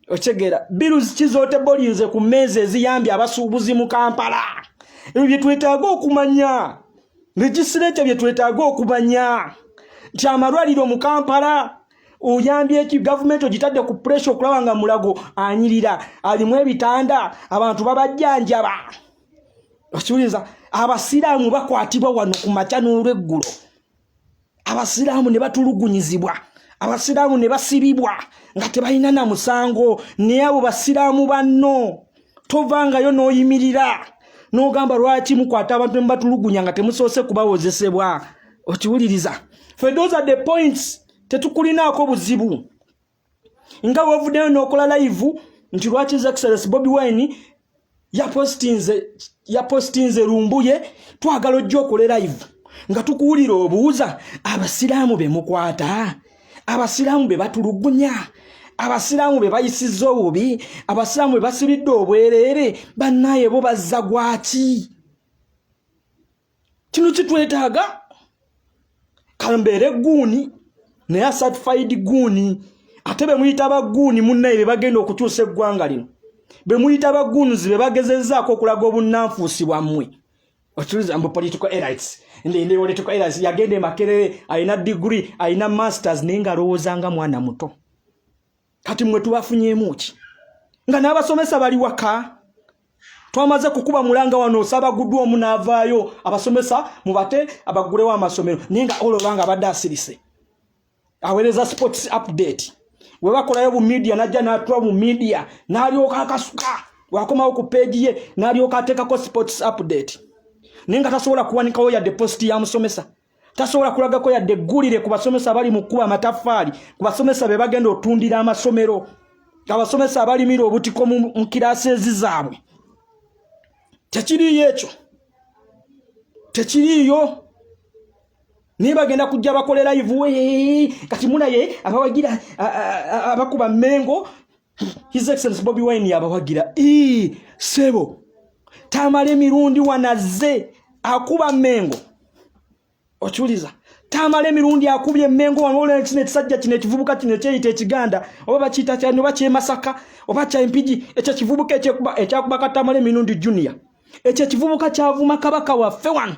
Okitegeera? Bills ki z'otebolinze ku mmeeza eziyambye abasuubuzi mu Kampala? Ebyo bye twetaaga okumanya. Legislature, bye twetaaga okumanya nti amalwaliro mu Kampala oyambye eki? Gavumenti ogitadde ku pressure okulaba nga Mulago anyirira, alimu ebitanda, abantu babajjanjaba. Okiwuliriza? Abasiraamu bakwatibwa wano ku makya n'olweggulo, abasiraamu ne batulugunyizibwa, abasiraamu ne basibibwa nga tebalina na musango. Naye abo basiraamu banno tovangayo n'oyimirira n'ogamba lwaki mukwata abantu ne mubatulugunya nga temusoose kubawozesebwa. Okiwuliriza? Fe those are the points, tetukulinaako buzibu. Nga wovuddeyo n'okola live nti lwaki His Excellence Bobi Wine yapostinze Lumbuye, twagala ojja okole live nga tukuwulira obuuza abasiraamu be mukwata, abasiraamu be batulugunya, abasiraamu be bayisizza obubi, abasiraamu be basibidde obwereere. Bannaye, bo bazza gwaki? Kino kitwetaaga kambeere guuni, naye a certified guuni. Ate be muyita baguuni munnaye be bagenda okukyusa eggwanga lino. Be muyita baguunuzi be bagezezzaako okulaga obunnanfuusi bwammwe. Okiruza mbu political elites, ndi political elites. Yagenda e Makerere, alina degree, alina masters, naye ng'alowooza nga mwana muto. Kati mmwe tubafunyeemu ki nga n'abasomesa bali waka? Twamaze kukuba mulanga wano, osaba guddwa omu n'avaayo, abasomesa mubate abaggulewo amasomero, naye nga olaba nga abadde asirise aweereza sports update. We bakolayo bu media, najja n'atula mu media n'alyoka akasuka, wakomawo ku page ye n'alyoka ateekako sports update, naye nga tasobola kuwanikawo yadde post ya musomesa, tasobola kulagako yadde eggulire ku basomesa abali mu kkuba amataffaali, ku basomesa be bagenda otundira amasomero, abasomesa abalimira obutiko mu kiraasi zaabwe. Tekiriiyo, ekyo tekiriiyo, naye bagenda kujja bakole live we. Kati munaye abawagira abakuba Mengo, His Excellence Bobi Wine yabawagira. Sebo, Tamala emirundi wanazze akuba Mengo, okiwuliza? Tamala emirundi akubye Emmengo wano. Kino ekisajja kino, ekivubuka kino ekyeyita ekiganda, oba bakiyita kyani, oba kyemasaka, oba kyempigi, ekyo ekivubuka ekyakuba Katamala emirundi junior, ekyo ekivubuka kyavuma kabaka waffe wano,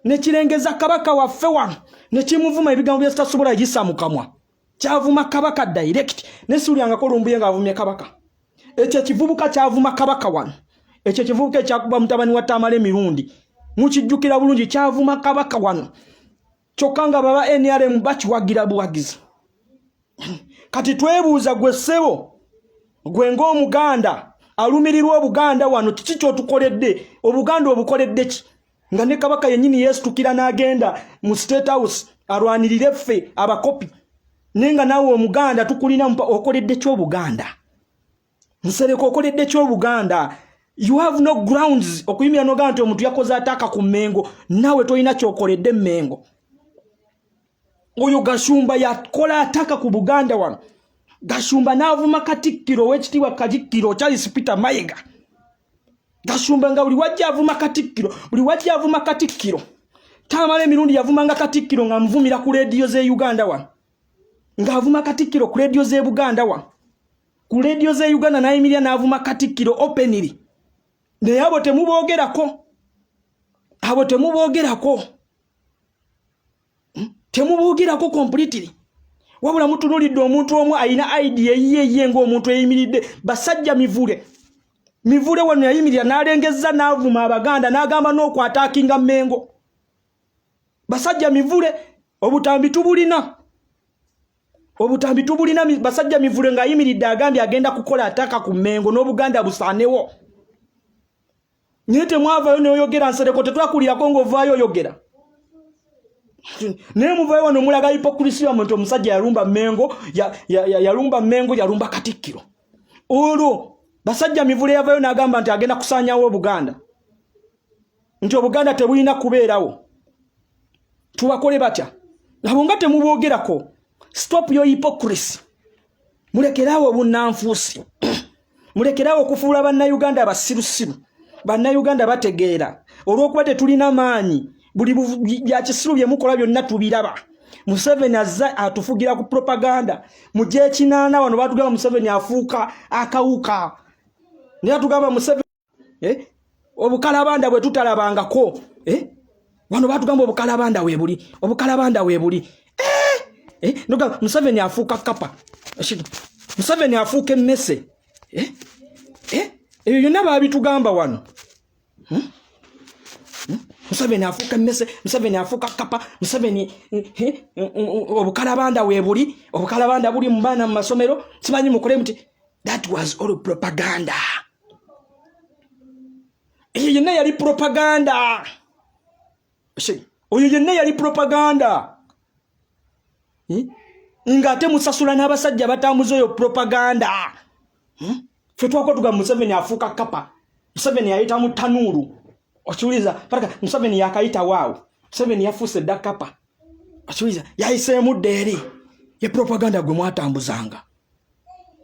nekirengeza kabaka waffe wano, nekimuvuma ebigambo byesitasobola yisa mu kamwa. Kyavuma kabaka direct, nesiulyangako Lumbuye ng'avumye kabaka. Ekyo ekivubuka kyavuma kabaka wano. Ekyo ekivubuka ekyakuba mutabani wa Tamala emirundi, mukijjukira bulungi, kyavuma kabaka wano, kyokka nga baba NRM bakiwagira buwagizi. Kati twebuuza, gwe ssebo, gwe ng'omuganda alumirirwa obuganda wano, kiki kyotukoledde? Obuganda obukoledde ki nga ne kabaka yennyini yeesitukira n'agenda mu State House alwanirire ffe abakopi, naye nga naawe omuganda tukulina? Okoledde ki obuganda? Nsereko, okoledde ki obuganda? You have no grounds okuyimira nogamba nti omuntu yakoze attack ku Mmengo, naawe tolina kyokoledde Mmengo. Oyo Gashumba yakola attack ku Buganda wano. Gashumba n'avuma Katikkiro, ow'ekitiibwa Katikkiro Charles Peter Mayiga. Gashumba nga buli wajja avuma Katikkiro, buli wajja avuma Katikkiro. Tamala emirundi yavumanga Katikkiro ng'amuvumira ku leediyo z'e Uganda wano, ng'avuma Katikkiro ku leediyo z'e Buganda wano, ku leediyo z'e Uganda, n'ayimirira n'avuma Katikkiro openly. Naye abo temuboogerako, abo temuboogerako, Temuboogerako completely, wabula mutunulidde omuntu omu alina idea eyiye ye ng'omuntu eyimiridde. Basajja mivule, mivule wano yayimirira n'alengezza n'avuma abaganda, n'agamba n'okwattackinga Mmengo. Basajja mivule, obutambi tubulina, obutambi tubulina. Basajja mivule ng'ayimiridde agambye agenda kukola attack ku Mmengo n'obuganda busaanewo, naye temwavayo neoyogera. Nsereko, tetwakulirako ng'ovaayo oyogera, naye muvayo wano mulaga hypocrisy yammwe nti omusajja yalumba Mmengo, yalumba Mmengo, yalumba Katikkiro. Olwo basajja mivule yavayo n'agamba nti agenda kusaanyawo obuganda, nti obuganda tebulina kubeerawo. Tubakole batya abo nga temuboogerako? Stop your hypocrisy. Mulekeraawo obunnanfuusi, mulekeraawo okufuula bannayuganda abasirusiru. Bannayuganda bategeera. Olw'okuba tetulina maanyi, buli bya kisiru bye mukola byonna tubiraba. Museveni azza atufugira ku propaganda. Mu gyekinaana wano batugamba Museveni afuuka akawuka, naye atugamba Museveni, eh? Obukalabanda bwe tutalabangako, eh? Wano batugamba obukalabanda weebuli, obukalabanda weebuli, eh? Eh? Nogamba Museveni afuuka kapa, Museveni afuuka emmese, eh? Eh? Ebyo byonna babitugamba wano, Museveni afuuka emmese, Museveni afuuka kapa, Museveni obukalabanda weebuli, obukalabanda buli mu baana mu masomero, simanyi mukole muti. That was all propaganda. Eyo yenna yali propaganda. Oyo yenna yali propaganda. Eh? Ng'ate musasula n'abasajja batambuza oyo propaganda. Ffe twako tugamba Museveni afuuka kapa, Museveni yayita mu tanuulu, okiwuliza? Paka Museveni yakayita waawo, Museveni yafuuse dda kapa, okiwuliza? Yayiseemu dda eri ye propaganda gwe mwatambuzanga.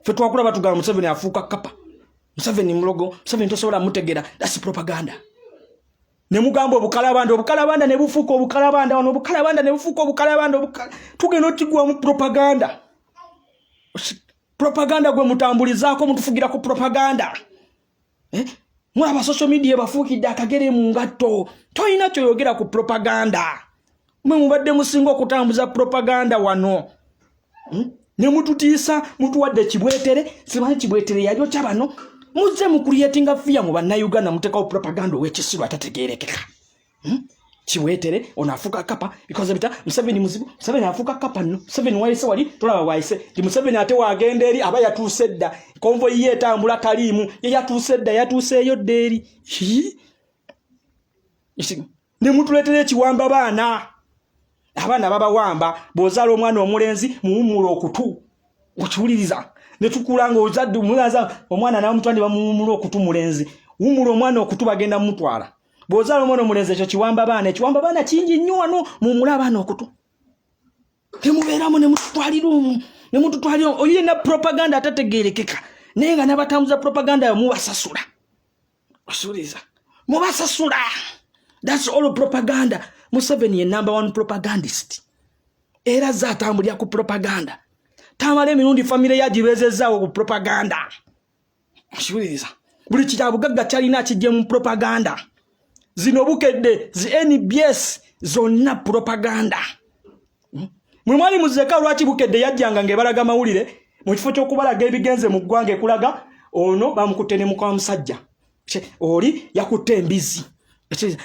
Ffe twakula batugamba Museveni afuuka kapa, Museveni mulogo, Museveni tosobola mutegera. That's propaganda. Ne mugamba obukalabanda, obukalabanda ne bufuuka obukalabanda wano, obukalabanda ne bufuuka obukalabanda. Tugenda okigwamu propaganda, propaganda gwe mutambulizaako, mutufugira ku propaganda, eh? Mulaba social media ebafuukidde akagere mu ngatto, tolina kyoyogera ku propaganda. Mwe mubadde musinga okutambuza propaganda wano, Ne mututiisa, mutuwadde kibwetere, simanyi kibwetere yayokya bano. Muzze mu creatinga fear mu Bannayuganda, muteekawo propaganda ow'ekisiru atategeerekeka, Kibwetere ono afuuka kapa because bita Museveni muzibu, Museveni afuuka kapa nno. Museveni wayise wali tolaba wayise nti Museveni ate wagenda eri aba yatuuse dda, konvoyi ye etambula taliimu, ye yatuuse dda, yatuuseeyo dda eri. Ne mutuleetera ekiwamba baana, abaana babawamba. Bw'ozaala omwana omulenzi muwummula okutu, okiwuliriza? Ne tukula nga ozadde omulaza omwana namutwa ne bamuwummula okutu. Mulenzi wummula omwana okutu, bagenda mumutwala. Bw'ozaala omwana omulenzi, ekyo kiwamba baana, ekiwamba baana kingi nnyo wano. Muwummule abaana okutu, temubeeramu ne mututwalira omu, ne mututwalira oyo yenna propaganda atategeerekeka, naye nga n'abatambuza propaganda yo mubasasula, osuuliza, mubasasula. That's all propaganda. Museveni ye number one propagandist, era ze atambulira ku propaganda. Tamala emirundi famire yagibeezezaawo ku propaganda, okiwuliriza? Buli kyabugagga kyalina akijje mu propaganda. Zino Bukedde, zi NBS, zonna propaganda. Mwe mwali muzeka lwaki Bukedde yajjanga ng'ebalaga mawulire mu kifo ky'okubalaga ebigenze mu ggwanga, ekulaga ono bamukutte ne muka musajja, oli yakutte embizi,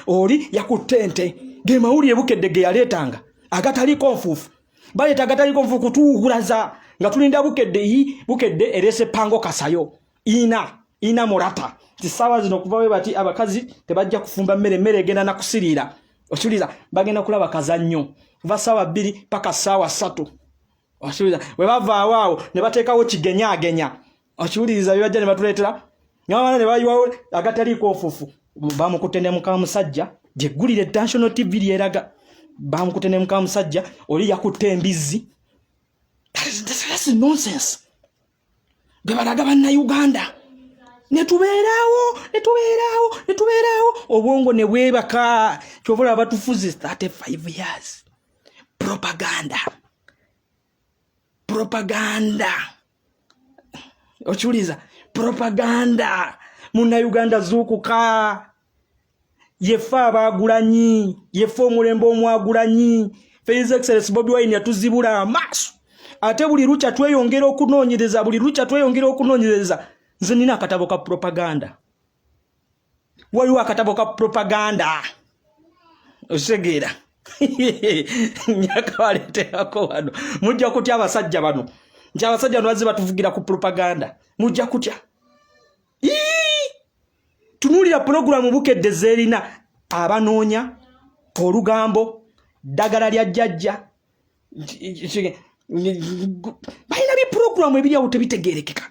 oli yakutte ente. Ge mawulire Bukedde ge yaleetanga agataliiko nfuufu. Baleeta agataliiko nfuufu kutuwugulaza nga tulinda Bukedde. Yi Bukedde ereese pango kasayo ina ina murata nti ssaawa zino okuva bwe bati abakazi tebajja kufumba mmere, emmere egenda nakusiriira, okiwuliza? Bagenda kulaba kazannyo kuva ssaawa 2 paka ssaawa 3, okiwuliza? Bwe bavaawo awo ne bateekawo kigenyaagenya, okiwuliriza? Bibajja ne batuleetera nabana ne bayiwawo agataliiko nfuufu. Bamukutte ne muka musajja, gyeggulire National TV lyeraga bamukutte ne muka musajja, oli yakutte embizzi. That's nonsense bwe balaga Bannayuganda. Netubeeraawo, netubeeraawo, netubeeraawo, obwongo ne bwebaka. Kyova olaba batufuze 35 years. Propaganda, propaganda, okiwuliza? Propaganda. Munnayuganda zuukuka, yeffe abaagulanyi, yeffe omulembe omwagulanyi. His Excellence Bobi Wine yatuzibula amaaso, ate buli lukya tweyongera okunoonyereza, buli lukya tweyongera okunoonyereza. Nze nina akatabo ka propaganda, waliwo akatabo ka propaganda, okitegeera? Njakabaleeterako wano, mujja kutya. Abasajja bano nti abasajja bano bazze batuvugira ku propaganda, mujja kutya. Tunuulira pulogulamu Bukedde zeerina, abanoonya olugambo, ddagala lya jjajja, balina bipulogulamu ebiri awo tebitegerekeka.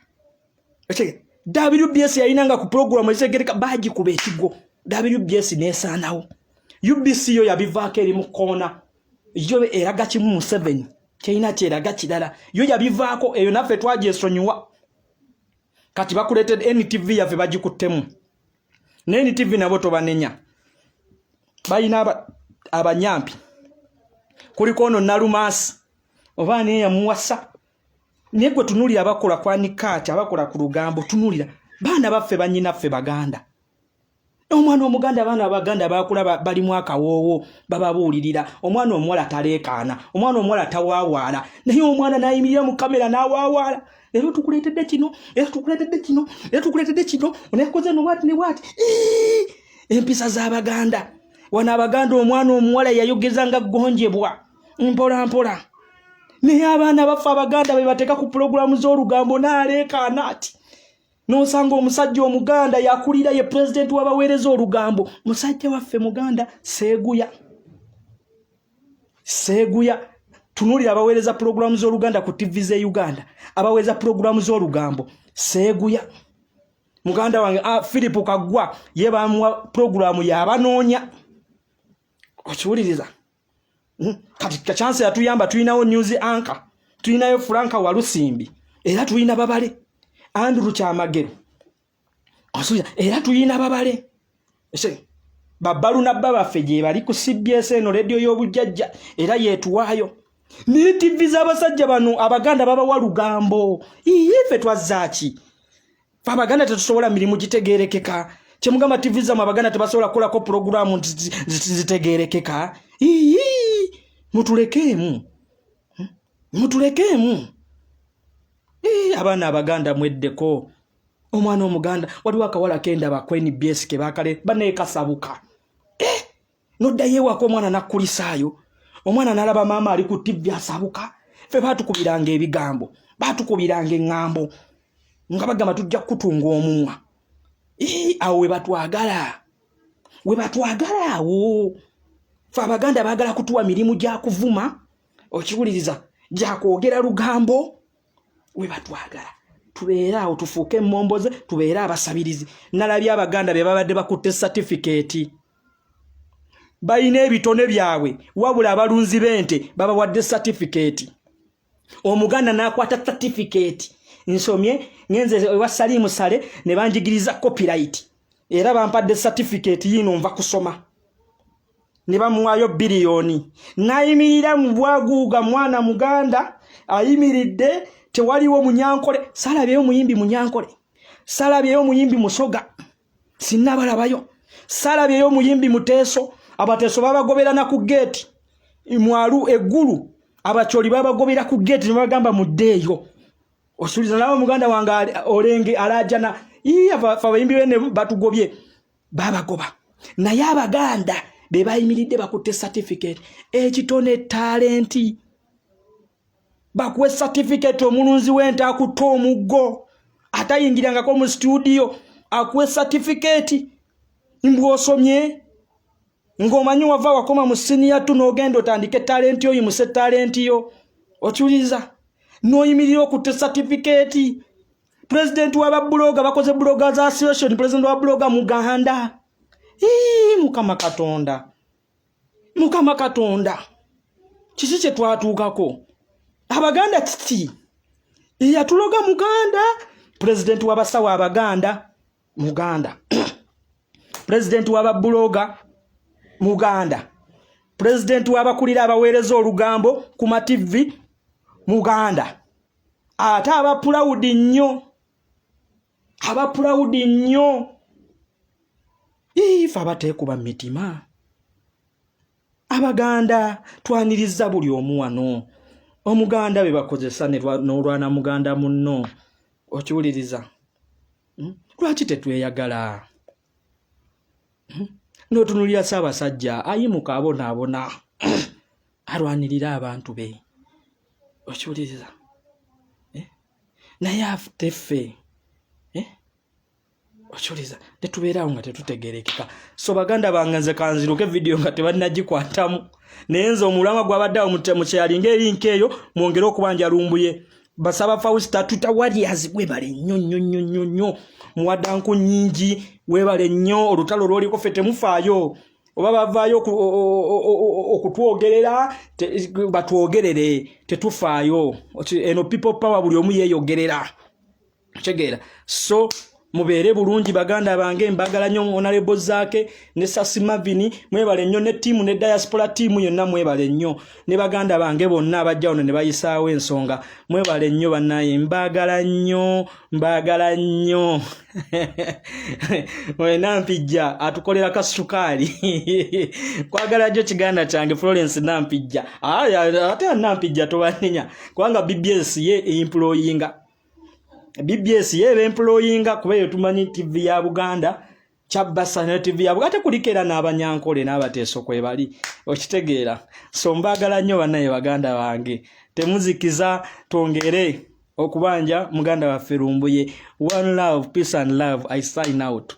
WBS yalinanga ku pulogulamu ezitegereka, bagikuba ekigwo, WBS nesaanawo. UBC yo yabivaako, eri mu koona, yo eraga kimu, Museveni kyerina kyeraga kirala, yo yabivaako eyo, naffe twagyesonyiwa. Kati bakuleetedde NTV yaffe, bagikuttemu. Ne NTV nabo tobanenya, balina abanyampi, kuliko ono Nalumaasi oba ani yamuwasa. Naye gwe tunuulira abakola kwanikaati, abakola ku lugambo, tunuulira baana baffe, banyinaffe Baganda. Omwana Omuganda, abaana Abaganda bakula balimu akawoowo, bababuulirira. Omwana omuwala taleekaana, omwana omuwala tawaawaala, naye omwana n'ayimirira mu kamera n'awaawaala, "Leero tukuleetedde kino, era tukuleetedde kino, era tukuleetedde kino, onayakoze no bwati ne bwati." Empisa z'Abaganda wano, Abaganda omwana omuwala yayogeza nga gonjebwa mpola mpola, naye abaana baffe Abaganda be bateeka ku pulogulaamu z'olugambo n'aleekaana ati, n'osanga omusajja Omuganda yakulira ye pulezidenti w'abaweereza olugambo. Musajja waffe Muganda, seeguya seeguya. Tunuulira abaweereza pulogulaamu z'Oluganda ku TV z'e Uganda, abaweereza pulogulaamu z'olugambo. Seeguya muganda wange, Philip Kaggwa ye bamuwa pulogulaamu yabanoonya. Okiwuliriza? Kati kachansi yatuyamba, tulinawo news anchor, tulinayo Franka Walusimbi, era tulina babale Andrew Kyamagero, era tulina babale babbalunabba baffe gye bali ku CBS eno rediyo y'obujjajja, era yeetuwaayo. Naye TV z'abasajja bano Abaganda babawa lugambo. Iye, ffe twazzaaki? Fe Abaganda tetusobola mirimu gitegeerekeka. Kyemugamba TV zammwe Abaganda tebasobola kukolako pulogulaamu nti zitegeerekeka? Ii, mutulekeemu, Mutulekeemu. Abaana Abaganda mweddeko. Omwana Omuganda, waliwo akawala kendaba ku NBS ke bakale baneekasabuka. Noddayo ewaka, omwana nakkulisaayo, omwana n'alaba maama ali ku TV asabuka. Ffe baatukubiranga ebigambo, baatukubiranga eŋŋambo nga bagamba tujja kukutunga omumwa. Awo we batwagala, we batwagala awo. Fe Abaganda baagala kutuwa mirimu gya kuvuma, okiwuliriza, gyakwogera lugambo. We batwagala tubeere awo, tufuuke emmomboze, tubeere abasabirizi. Nalabye Abaganda be babadde bakutte satifikeeti, balina ebitone byabwe, wabula abalunzi b'ente babawadde satifikeeti. Omuganda n'akwata satifikeeti, nsomye, ngenze ewa Salimu Sale ne banjigiriza copyright, era bampadde satifikeeti yiino, nva kusoma. Ne bamuwaayo biliyoni n'ayimirira mu bwaguuga. Mwana Muganda ayimiridde, tewaliwo Munyankole, salabyeyo muyimbi Munyankole, salabyeyo muyimbi Musoga, sinnabalabayo, salabyeyo muyimbi Muteeso. Abateeso babagobera na ku geeti mwalu eggulu, Abakyoli babagobera ku geeti ne babagamba muddeeyo. Osuuliza nawe muganda wange olenge alajana. Iya, fe abayimbi bene batugobye, babagoba, naye Abaganda be bayimiridde bakutte certificate. Ekitone, talent, bakuwe certificate. Omulunzi w'ente akutte omuggo, atayingirangako mu studio, akuwe certificate mbw'osomye ng'omanyi wava wakoma mu senior two, n'ogenda otandike talent, oyimuse talent yo. Okiwuliriza? N'oyimirira okutte certificate. Pulezidenti w'ababuloga, bakoze bloggers association, pulezidenti wa blogger Muganda. Ii, Mukama Katonda, Mukama Katonda, kiki kye twatuukako Abaganda? Kiki eyatuloga? Muganda. Pulezidenti w'abasawo Abaganda Muganda, pulezidenti w'ababuloga Muganda, pulezidenti w'abakulira abaweereza olugambo ku mativi Muganda. Ate aba proud nnyo, aba proud nnyo. Ife abateekuba mu mitima Abaganda twaniriza buli omu wano. Omuganda be bakozesa n'olwana muganda munno. Okiwuliriza? Lwaki tetweyagala? N'otunulira Ssaabasajja ayimuka abonaabona alwanirira abantu be. Okiwuliriza? Eh? Naye afute ffe, eh? Okiwuliriza? Tetubeerawo nga tetutegerekeka. So baganda bange, nze kanziruke vidiyo nga tebannagikwatamu, naye nze omulamwa gwabadde awo mukyalinga erinka eyo, mwongere okubanja Lumbuye. Basaba Fausta Tuta Warriors, webale nnyo nnyo nnyo nnyo nnyo, muwaddanku nnyingi, webale nnyo olutalo lwoliko. Ffe temufaayo oba bavaayo okutwogerera, batwogerere, tetufaayo. Eno people power, buli omu yeeyogerera, kitegeera? So mubeere bulungi baganda bange, mbagala nnyo. Honorable Zaake ne Sasi Mavini, mwebale nnyo, ne ttiimu ne diaspora ttiimu yonna, mwebale nnyo, ne baganda bange bonna abajja wano ne bayisaawo ensonga, mwebale nnyo bannaye, mbagala nnyo, mbagala nnyo. Nampijja atukolera kasukaali, kwagala jjo kiganda kyange Florence Nampijja. Ate Nampijja tobanenya, kubanga BBS ye employinga, BBS yeeba employinga, kuba eyo tumanyi TV ya Buganda, kyabasa ne TV ya Buganda, ate kuliko era n'Abanyankole n'Abateeso kwebali. Okitegeera? So mbaagala nnyo bannaye, baganda bange, temuzikiza, twongere okubanja muganda waffe Lumbuye. One love, peace and love. I sign out.